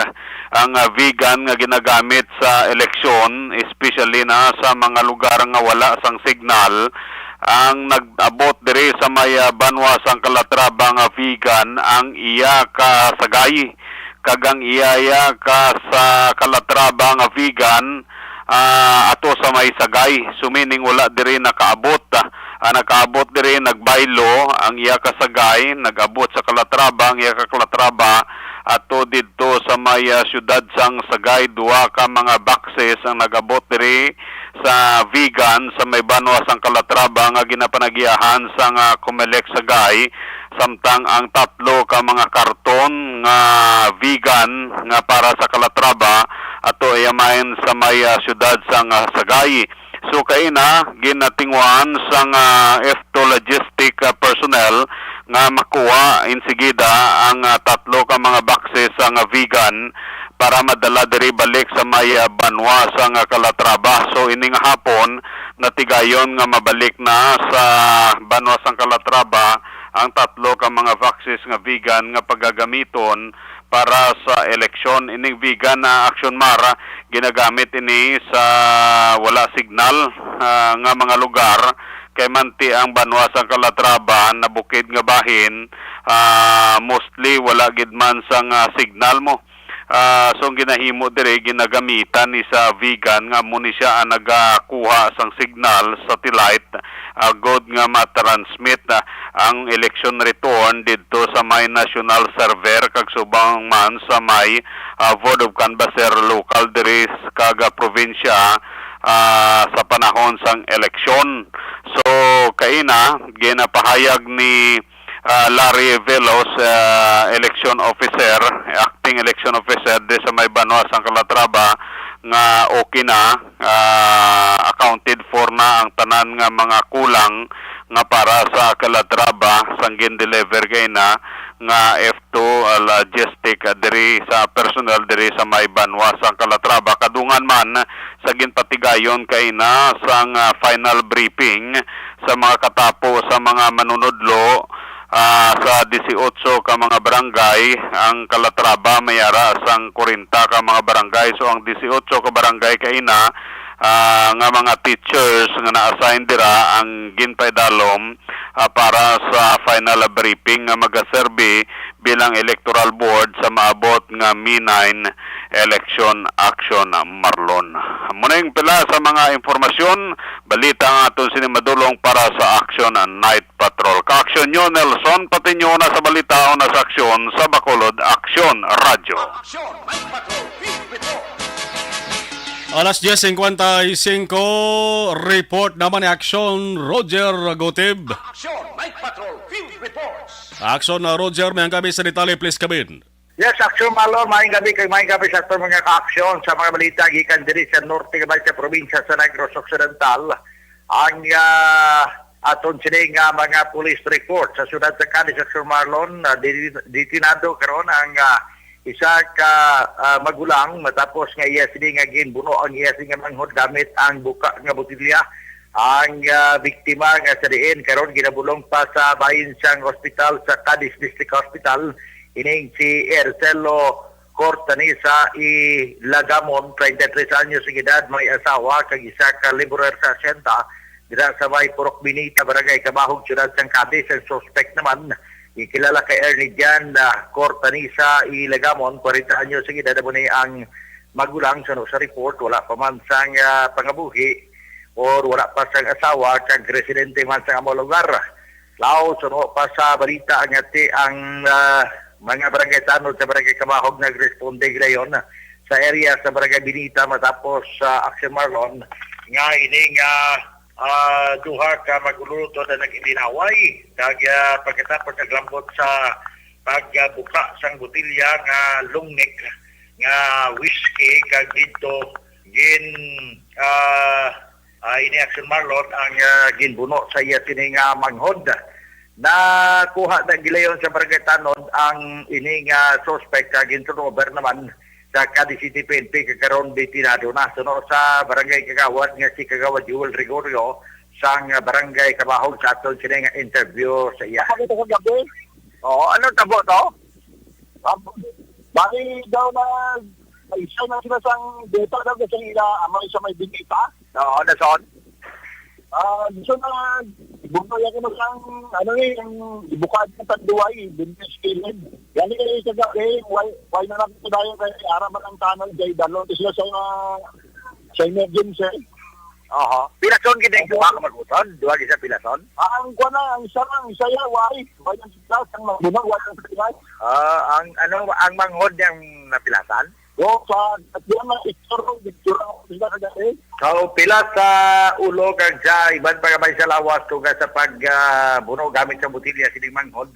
ang, ah, Vigan nga ginagamit sa eleksyon, especially na sa mga lugar nga wala sang signal. Ang nag-abot diri sa may, ah, banwa sang Calatrava nga Vigan ang iya ka sagay, kag ang iya, iya ka sa Calatrava nga Vigan, ah, ato sa may sagay. So, meaning, wala diri nakaabot. Ah, nakaabot diri, nagbaylo ang iya ka sagay, nag-abot sa Calatrava ang iya ka Calatrava, ato didto sa may, ah, siyudad sang Sagay. Duha ka mga boxes ang nag-abot diri sa Vigan sa may banwa sang Calatrava nga ginapanagiahan sang, ah, Comelec Sagay, samtang ang tatlo ka mga karton nga Vigan nga para sa Calatrava ato iya main sa may, ah, siyudad sang, ah, Sagay. So, kaina, ginatinguhan sang, ah, Ifto Logistic, ah, personnel nga makuha insigida ang, ah, tatlo ka mga boxes sang, ah, Vigan para madala diri balik sa may, ah, banwa sang, ah, Calatrava. So, ini nga hapon, natigayon nga mabalik na sa banwa sang Calatrava ang tatlo ka mga boxes nga Vigan nga pagagamiton para sa eleksyon. Ining Vigan na Action Mar, ginagamit ini sa wala signal, ah, nga mga lugar, kay manti ang banwa sang Calatrava nabukid nga bahin, ah, mostly wala gid man sang, ah, signal mo. Ah, so ang ginahimo diri, ginagamitan ni sa Vigan nga amo ni siya ang nagakuha sang signal, satellite, agod nga ma-transmit, ah, ang election return didto sa may national server kag subong man sa may, ah, Board of Canvasser local diri s-, kag, ah, probinsya, ah, sa panahon sang eleksyon. So, kaina, ginapahayag ni, ah, Larry Velos, ah, election officer, acting election officer diri sa may banwa sang Calatrava, nga okay na, ah, accounted for na ang tanan nga mga kulang nga para sa Calatrava sang gin-deliver kaina nga Ifto, ah, Logistic, ah, diri sa personnel diri sa may banwa sang Calatrava. Kadungan man sa ginpatigayon kaina sang, ah, final briefing sa mga katapo sa mga manunodlo, ah, sa disiotso ka mga barangay ang Calatrava, may ara sang kwarenta ka mga barangay. So, ang disiotso ka barangay kaina, ah, nga mga teachers nga na-assign dira ang ginpaidalom, ah, para sa final briefing nga magaserbi bilang electoral board sa maabot nga May nine election, Action Marlon. Mao ning pila sa mga impormasyon, balita nga aton sini madulong para sa Action Night Patrol. Ka-aksyon nyo, Nelson Patiño, na sa balita o na sa aksyon sa Bacolod Aksyon Radyo. Action Night Patrol Field Report. Alas diez cincuenta y cinco, report naman ni Aksyon Roger Gutib. Action Night Patrol Field Reports. Aksyon, uh, Roger, may ang gabi sa detalye, please, kabin. Yes, Aksyon Marlon, maayong gabi kay maayong gabi sa atong mga kaaksyon sa mga balita gikan diri sa norte nga sa probinsya sa Negros Occidental. Ang, ah, aton sini nga mga police report sa siyudad sa Cadiz, Aksyon Marlon, ah, di-, detinado karon ang, ah, isa ka, ah, magulang matapos nga iya sini nga ginbuno ang iya sini nga manghod gamit ang buka nga botilya. Ang ah, biktima nga sa diin karon ginabulong pa sa bahin sang ospital sa Cadiz District Hospital, ining si Ercelo Cortanisa y Lagamon, treinta y tres anyos ang edad, may asawa kag isa ka laborer sa asyenda dira sa may Purok Binita, Barangay Cabahog, Siyudad sang Cadiz. Ang suspect naman gikilala kay Ernie Jan ah, Cortanisa y Lagamon, kwarenta anyos ang edad, amo ni ang magulang. Suno sa report, wala pa man sang ah, pangabuhi or wala pa sang asawa kag residente man sa amo lugar. Lao, suno pa sa balita, nga ti ang ah, mga barangay tanod sa Barangay Cabahog nagresponde gilayon sa area sa Barangay Binita matapos sa aksyon, Marlon, nga ining ah, ah, duha ka mag-ululutod ang nag-inaway. Kag ah, pagkatapos naglambot sa pagbuka sang botelya nga long neck nga whiskey, kag didto gin ah, ah, ini aksyon, Marlon, ang ah, ginbuno sa iya sini nga manghod. Nakuha na gilayon sa Barangay Tanod ang ini nga suspect, kag gin-turnover naman sa Cadiz City P N P, kag karon detenado na. Suno sa barangay kagawad nga si Kagawad Joel Gregorio sang Barangay Cabahog sa aton sini nga interview sa iya. Ako dito sa gabi. Oo, ano tabo to? Bali daw na isa na sila sang beta daw sa ila amay sa may Binita. Oo, nason. Ah, gusto na bugno yan mo sang ano ni ang ibukad ng tanduay, business kilid. Yan ni kay kagabi, why, why na lang ko dayon kay ara man ang tanod kay dalon sila sa sa emergency. Aha. Pilason gid ang duha ka mag-utod? Duha gid sa pilason? Ah, ang kuwan na, ang isa lang, isa ya, why? Why ang isa, ang magbunag, why ang isa? Ah, ang ano, ang manghod niyang napilasan? Yo, sa, at yan na, ito, ito, ito, ito, ito, So, pila sa ulo kag sa iban pa gamay sa lawas tungod sa pag ah, buno gamit sa botelya sining manghod.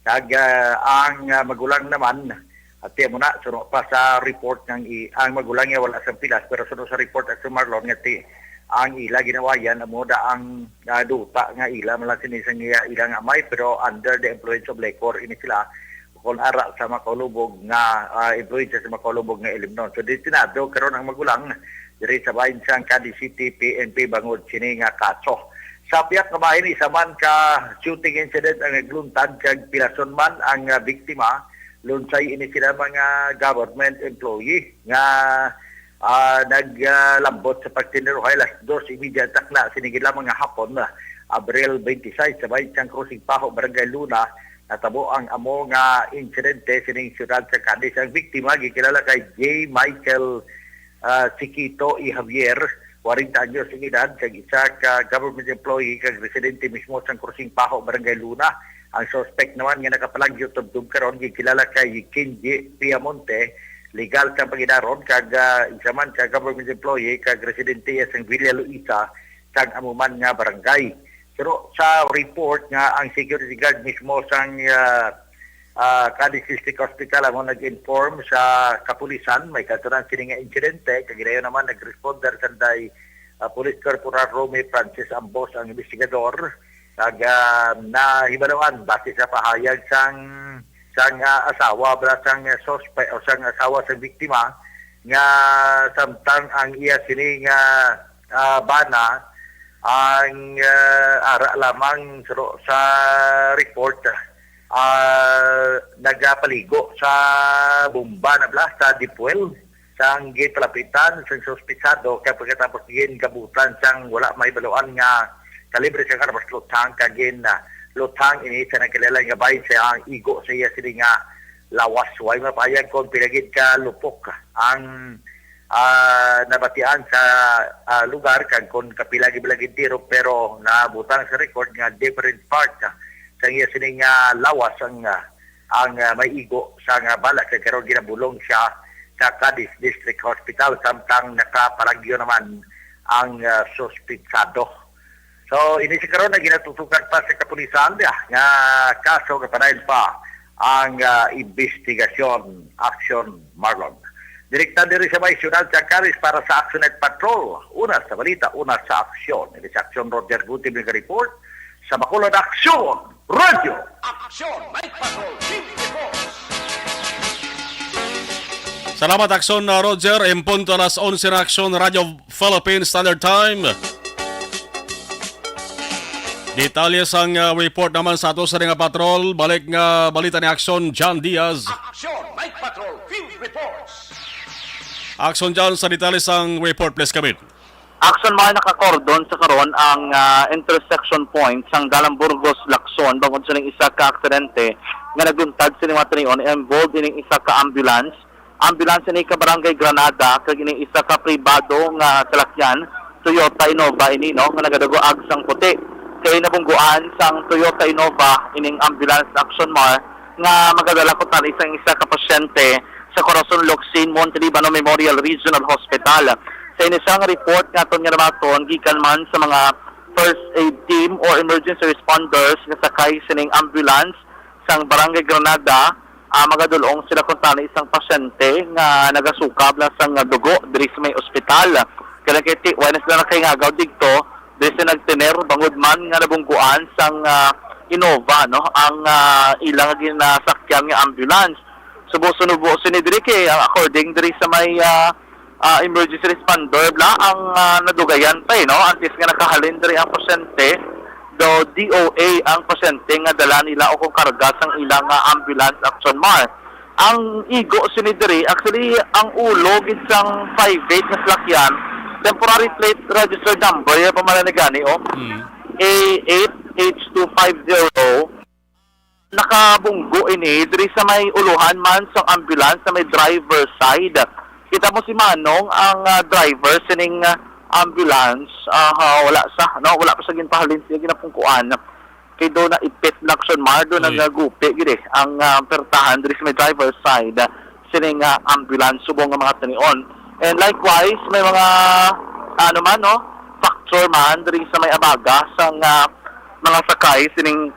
Kag ah, ang ah, magulang naman, at mo na, suno pa sa report nga i- ang magulang niya wala sang pilas, pero suno sa report at sa Marlon nga ti ang ila ginawayan amo da ang ah, duta nga ila man lang sini sang iya ilang amay, pero under the influence of liquor ini sila, kon ara sa makaulubog nga ah, influensya sa makaulubog nga ilimnon. So, detenado karon ang magulang diri sa bahin sang Cadiz City P N P bangod sini nga kaso. Sa pihak nga bahin, isa man ka shooting incident ang nagluntad, kag pilason man ang ah, biktima. Lunsay ini sila mga government employee nga ah, naglambot sa pagtindiruhay alas dos y media takna sini gid lamang nga hapon, Abril twenty-six, sa bahin sang Crossing Paho, Barangay Luna. Natabo ang amo nga insidente sining siyudad sa Cadiz. Ang biktima gikilala kay J Michael ah, Chiquito y Javier, kwarenta anyos ang edad, kag isa ka government employee kag residente mismo sang Crossing Paho, Barangay Luna. Ang suspect naman nga nakapalagyo tubtob karon gikilala kay Kenji Piamonte, legal sang pag-inaron, kag ah, isa man ka government employee kag residente sang Villa Luisa sang amo man nga barangay. Pero sa report nga ang security guard mismo sang ah, ah, Cadiz District Hospital amo nag-inform sa kapulisan may katunan sini nga insidente, kag gidayon naman nag-responder sanday ah, Police Corporal Romy Francis Ambos ang investigador, kag ah, nahibaluan base sa pahayag sang sang ah, asawa bala sang suspect o sang asawa sang biktima nga samtang ang iya sini nga ah, bana ang ah, ara lamang suno sa report ah, nagapaligo sa bomba na bala sa deep well sang gipalapitan sang suspitsado, kay pagkatapos gingabutan sang wala mahibaluan nga kalibre sang armas, luthang kag gin ah, luthang ini sa nagkilala nga bahin sa ang igo sa iya sini nga lawas. Way mapahayag kon pila gid ka lupok ang ah, nabatian sa ah, lugar kag kon kapila gid bala gid tiro, pero nabutang sa record nga different part ah, sa iya sini nga lawas ang ah, ang ah, may igo sa nga bala, kag karon ginabulong siya sa Cadiz District Hospital samtang nakapalagyo naman ang ah, suspitsado. So, ini sa karon nga ginatutukan pa sa kapulisan nga kaso nga padayon pa ang ah, investigasyon. Aksyon, Marlon. Direkta diri sa may siyudad sa Cadiz para sa Aksyon Night Patrol. Una sa balita, una sa aksyon. Ini sa Aksyon, Roger Guti, may report sa Bacolod Aksyon Radio. Aksyon Night Patrol, twenty-four. Salamat, Aksyon, uh, Roger. En punto alas onse na, Aksyon Radio Philippine Standard Time. Detalye sang, ah, report naman sa ato sa nga patrol. Balik nga balita ni Aksyon John Diaz. Action Night Patrol Field Reports. Aksyon John, sa detalye sang report, please, kami. Aksyon, mga nakakordon sa karon ang, ah, intersection point sang Dalan Burgos, Lacson, bangod sa ning isa ka aksidente nga nagluntad sa liwat nion. Involved ining isa ka ambulance. Ambulance ini ka Barangay Granada, kag ining isa ka pribado nga salakyan, Toyota Innova ini, no, nga nagadugo agsang puti. Kay nabungguan sang Toyota Innova ining ambulance, Aksyon Mar, nga magadala ko tani sang isa ka pasyente sa Corazon Locsin Monte Libano Memorial Regional Hospital. Sa inisang report nga aton nga nabaton gikan man sa mga first aid team or emergency responders nga sakay sining ambulance sang Barangay Granada, ah, magadulong sila kuntani isang pasyente nga nagasukab na sang dugo diri sa may ospital. Kaya kay ti-, wala na sila nakahingagaw digto, diri sa nagtener, bangod man nga nabungguan sang, ah, Innova, no, ang, ah, ilang ginasakyan nga ambulance. Subo-sunubo sini diri kay, ah, according diri sa may, ah, ah, emergency responder bala ang, ah, nadugayan pa, eh, no? Antes nga nakahalin diri ang pasyente, do D O A ang pasyente nga dala nila o kung karga sang ilang, ah, ambulance, Aksyon Mar. Ang igo sini diri, actually, ang ulo gid sang five eight nga salakyan, temporary plate registered number, ya pa man ni gani, oh. Mm. A eight H two five zero. Nakabunggo ini diri sa may uluhan man sang ambulance sa may driver side. Kita mo si Manong, ang, ah, driver sining, ah, ambulance, ah, ha, wala sa, no, wala pa sa ginpahalin siya ginapungkuan. Kay do na ipit na, Aksyon Mar, do na, mm, nagupi gid, eh, ang, ah, pertahan diri sa may driver side, ah, sining, ah, ambulance subong nga mga tinion. And likewise, may mga, ano man, no, factor man diri sa may abaga sang, ah, mga sakay sining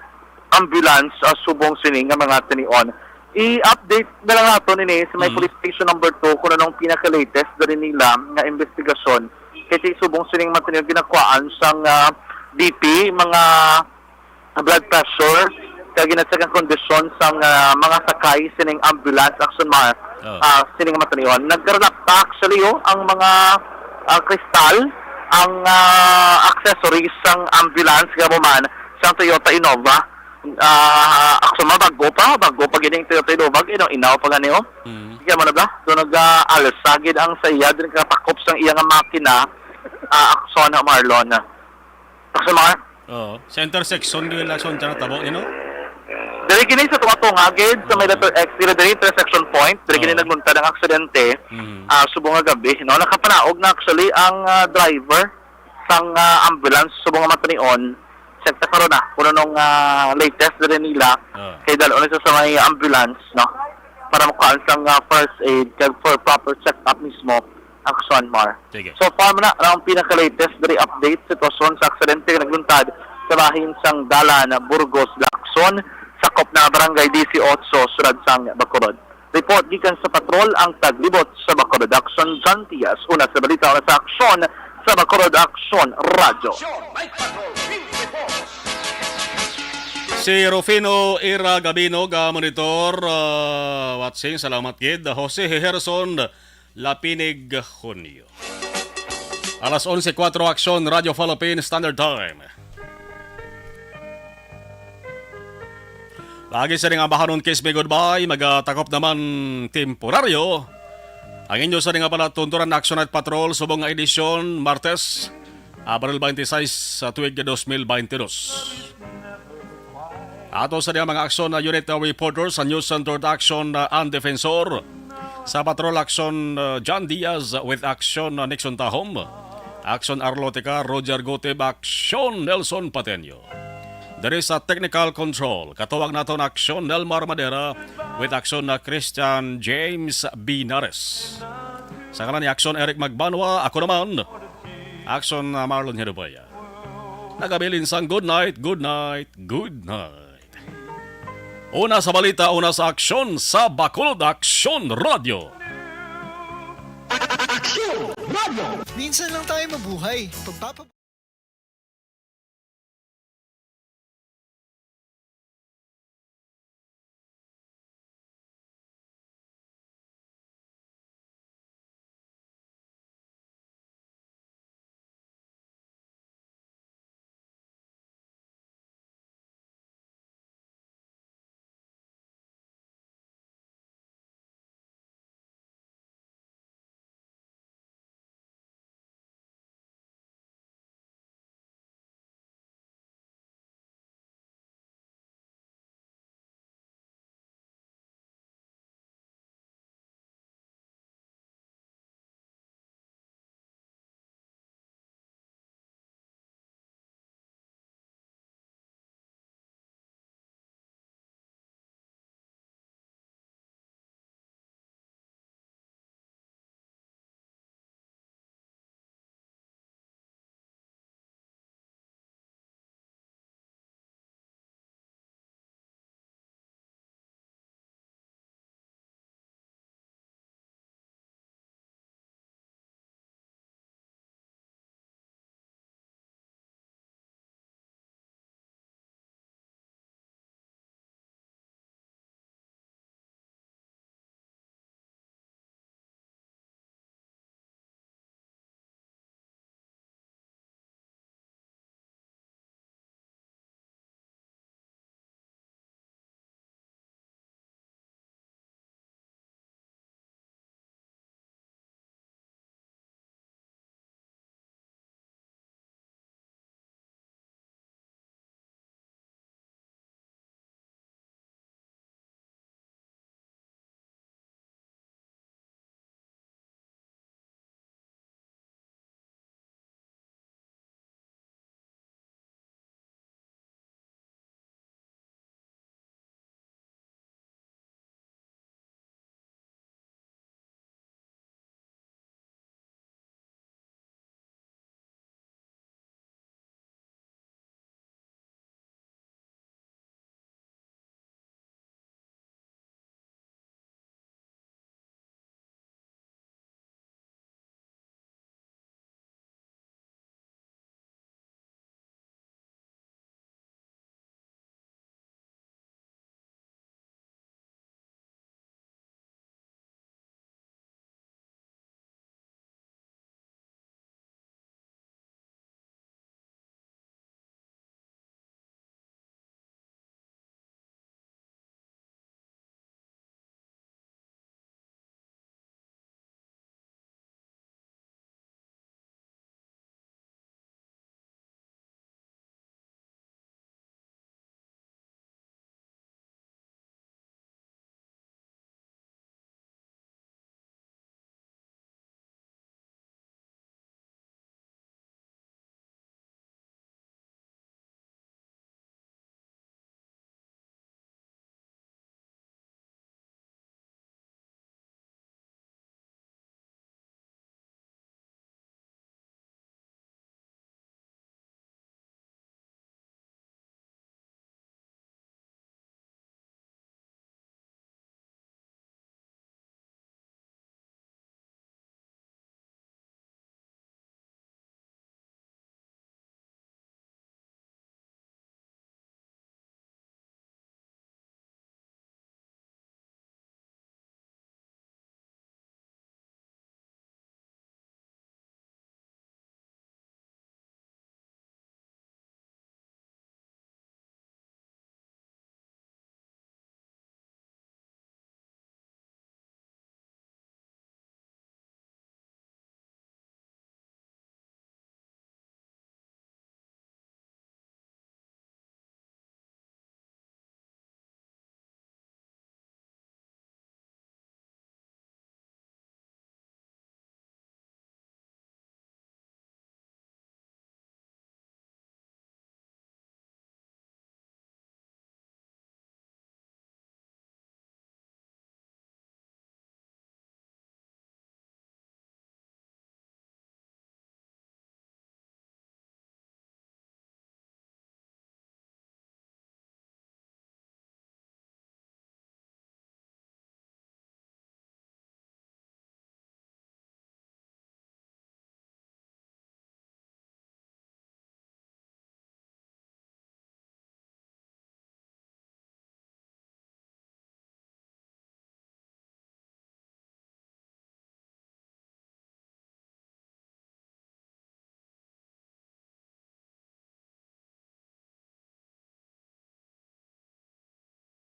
ambulance, ah, subong sini nga mga tinion. I-update na lang nato nini sa may, mm, police station number two kung anong pinaka-latest diri nila nga investigasyon. Kay ti subong sining mga tinion ginakuhaan sang, ah, B P, mga blood pressure, kag gina-check ang kondisyon sang, ah, mga sakay sining ambulance, Aksyon Mar, oh, ah, sining mga tinion. Nagkarelapta actually, oh, ang mga, ah, kristal, ang, ah, accessories sang ambulance, nga man sang Toyota Innova. Ah, Aksyon Mar, bago pa, bago pa gid ang Toyota Innova, inaw-inaw pa gani, oh. Mm. Kaya mo na ba? So, nag-aalsa gid ang sa iya, din katakop sang iya nga makina, ah, Aksyon Mar, Marlon. Aksyon Mar? Oo. Sa intersection, gid, Aksyon, siya natabo, you know? Dali gini sa tunga-tunga, gid, sa may, oo, letter X, dili, dili intersection point, dali gini, oo, nagluntad ang aksidente, mhm, ah, subong nga gabi, no? Nakapanaog na actually ang, ah, driver sang, ah, ambulance, subong nga matanion. Check ta karon na kung anong, ah, latest diri nila. Ah. Kay dal-on na siya sa may ambulance, no? Para makuhaan sang, ah, first aid, kag for proper check-up mismo, Aksyon Mar. Sige. So far man na ang pinaka-latest diri update sitwasyon sa aksidente nga nagluntad sa bahin sang dalan Burgos, Lacson, sakop na Barangay Dieciocho, Siyudad sang Bacolod. Report gikan sa patrol ang taglibot sa Bacolod Aksyon, John Diaz. Una sa balita, una sa aksyon sa Bacolod Aksyon Radyo. Si Rufino Ira Gabino ga monitor, ah, watching. Salamat gid. Jose Herson Lapinig Junio. Alas onse kuwatro, Aksyon Radyo Philippine Standard Time. Lagi sa ning ambahanon, kiss me goodbye, magatakop naman temporaryo ang inyo sa ning palatunturan na Action Night Patrol subong nga edisyon, Martes, Abril twenty-six sa tuig dos mil twenty-two. Ato sa diya mga aksyon na unit, uh, reporter sa News Center Action, uh, and Defensor. Sa Patrol Action, uh, John Diaz, with Action, uh, Nixon Tahom. Action Arlotica, Roger Gutib, Action Nelson Pateño. Diri sa Technical Control, katuwag naton Action Nelmar Madera, with Action na Christian James Binares. Sa ngalan ni Action Eric Magbanwa, ako naman, Action, uh, Marlon Herubaya. Nagabilin sang good night, good night, good night. Una sa balita, una sa aksyon sa Bacolod Aksyon Radyo. Aksyon Radyo. Minsan lang tayo mabuhay. Pagpapa-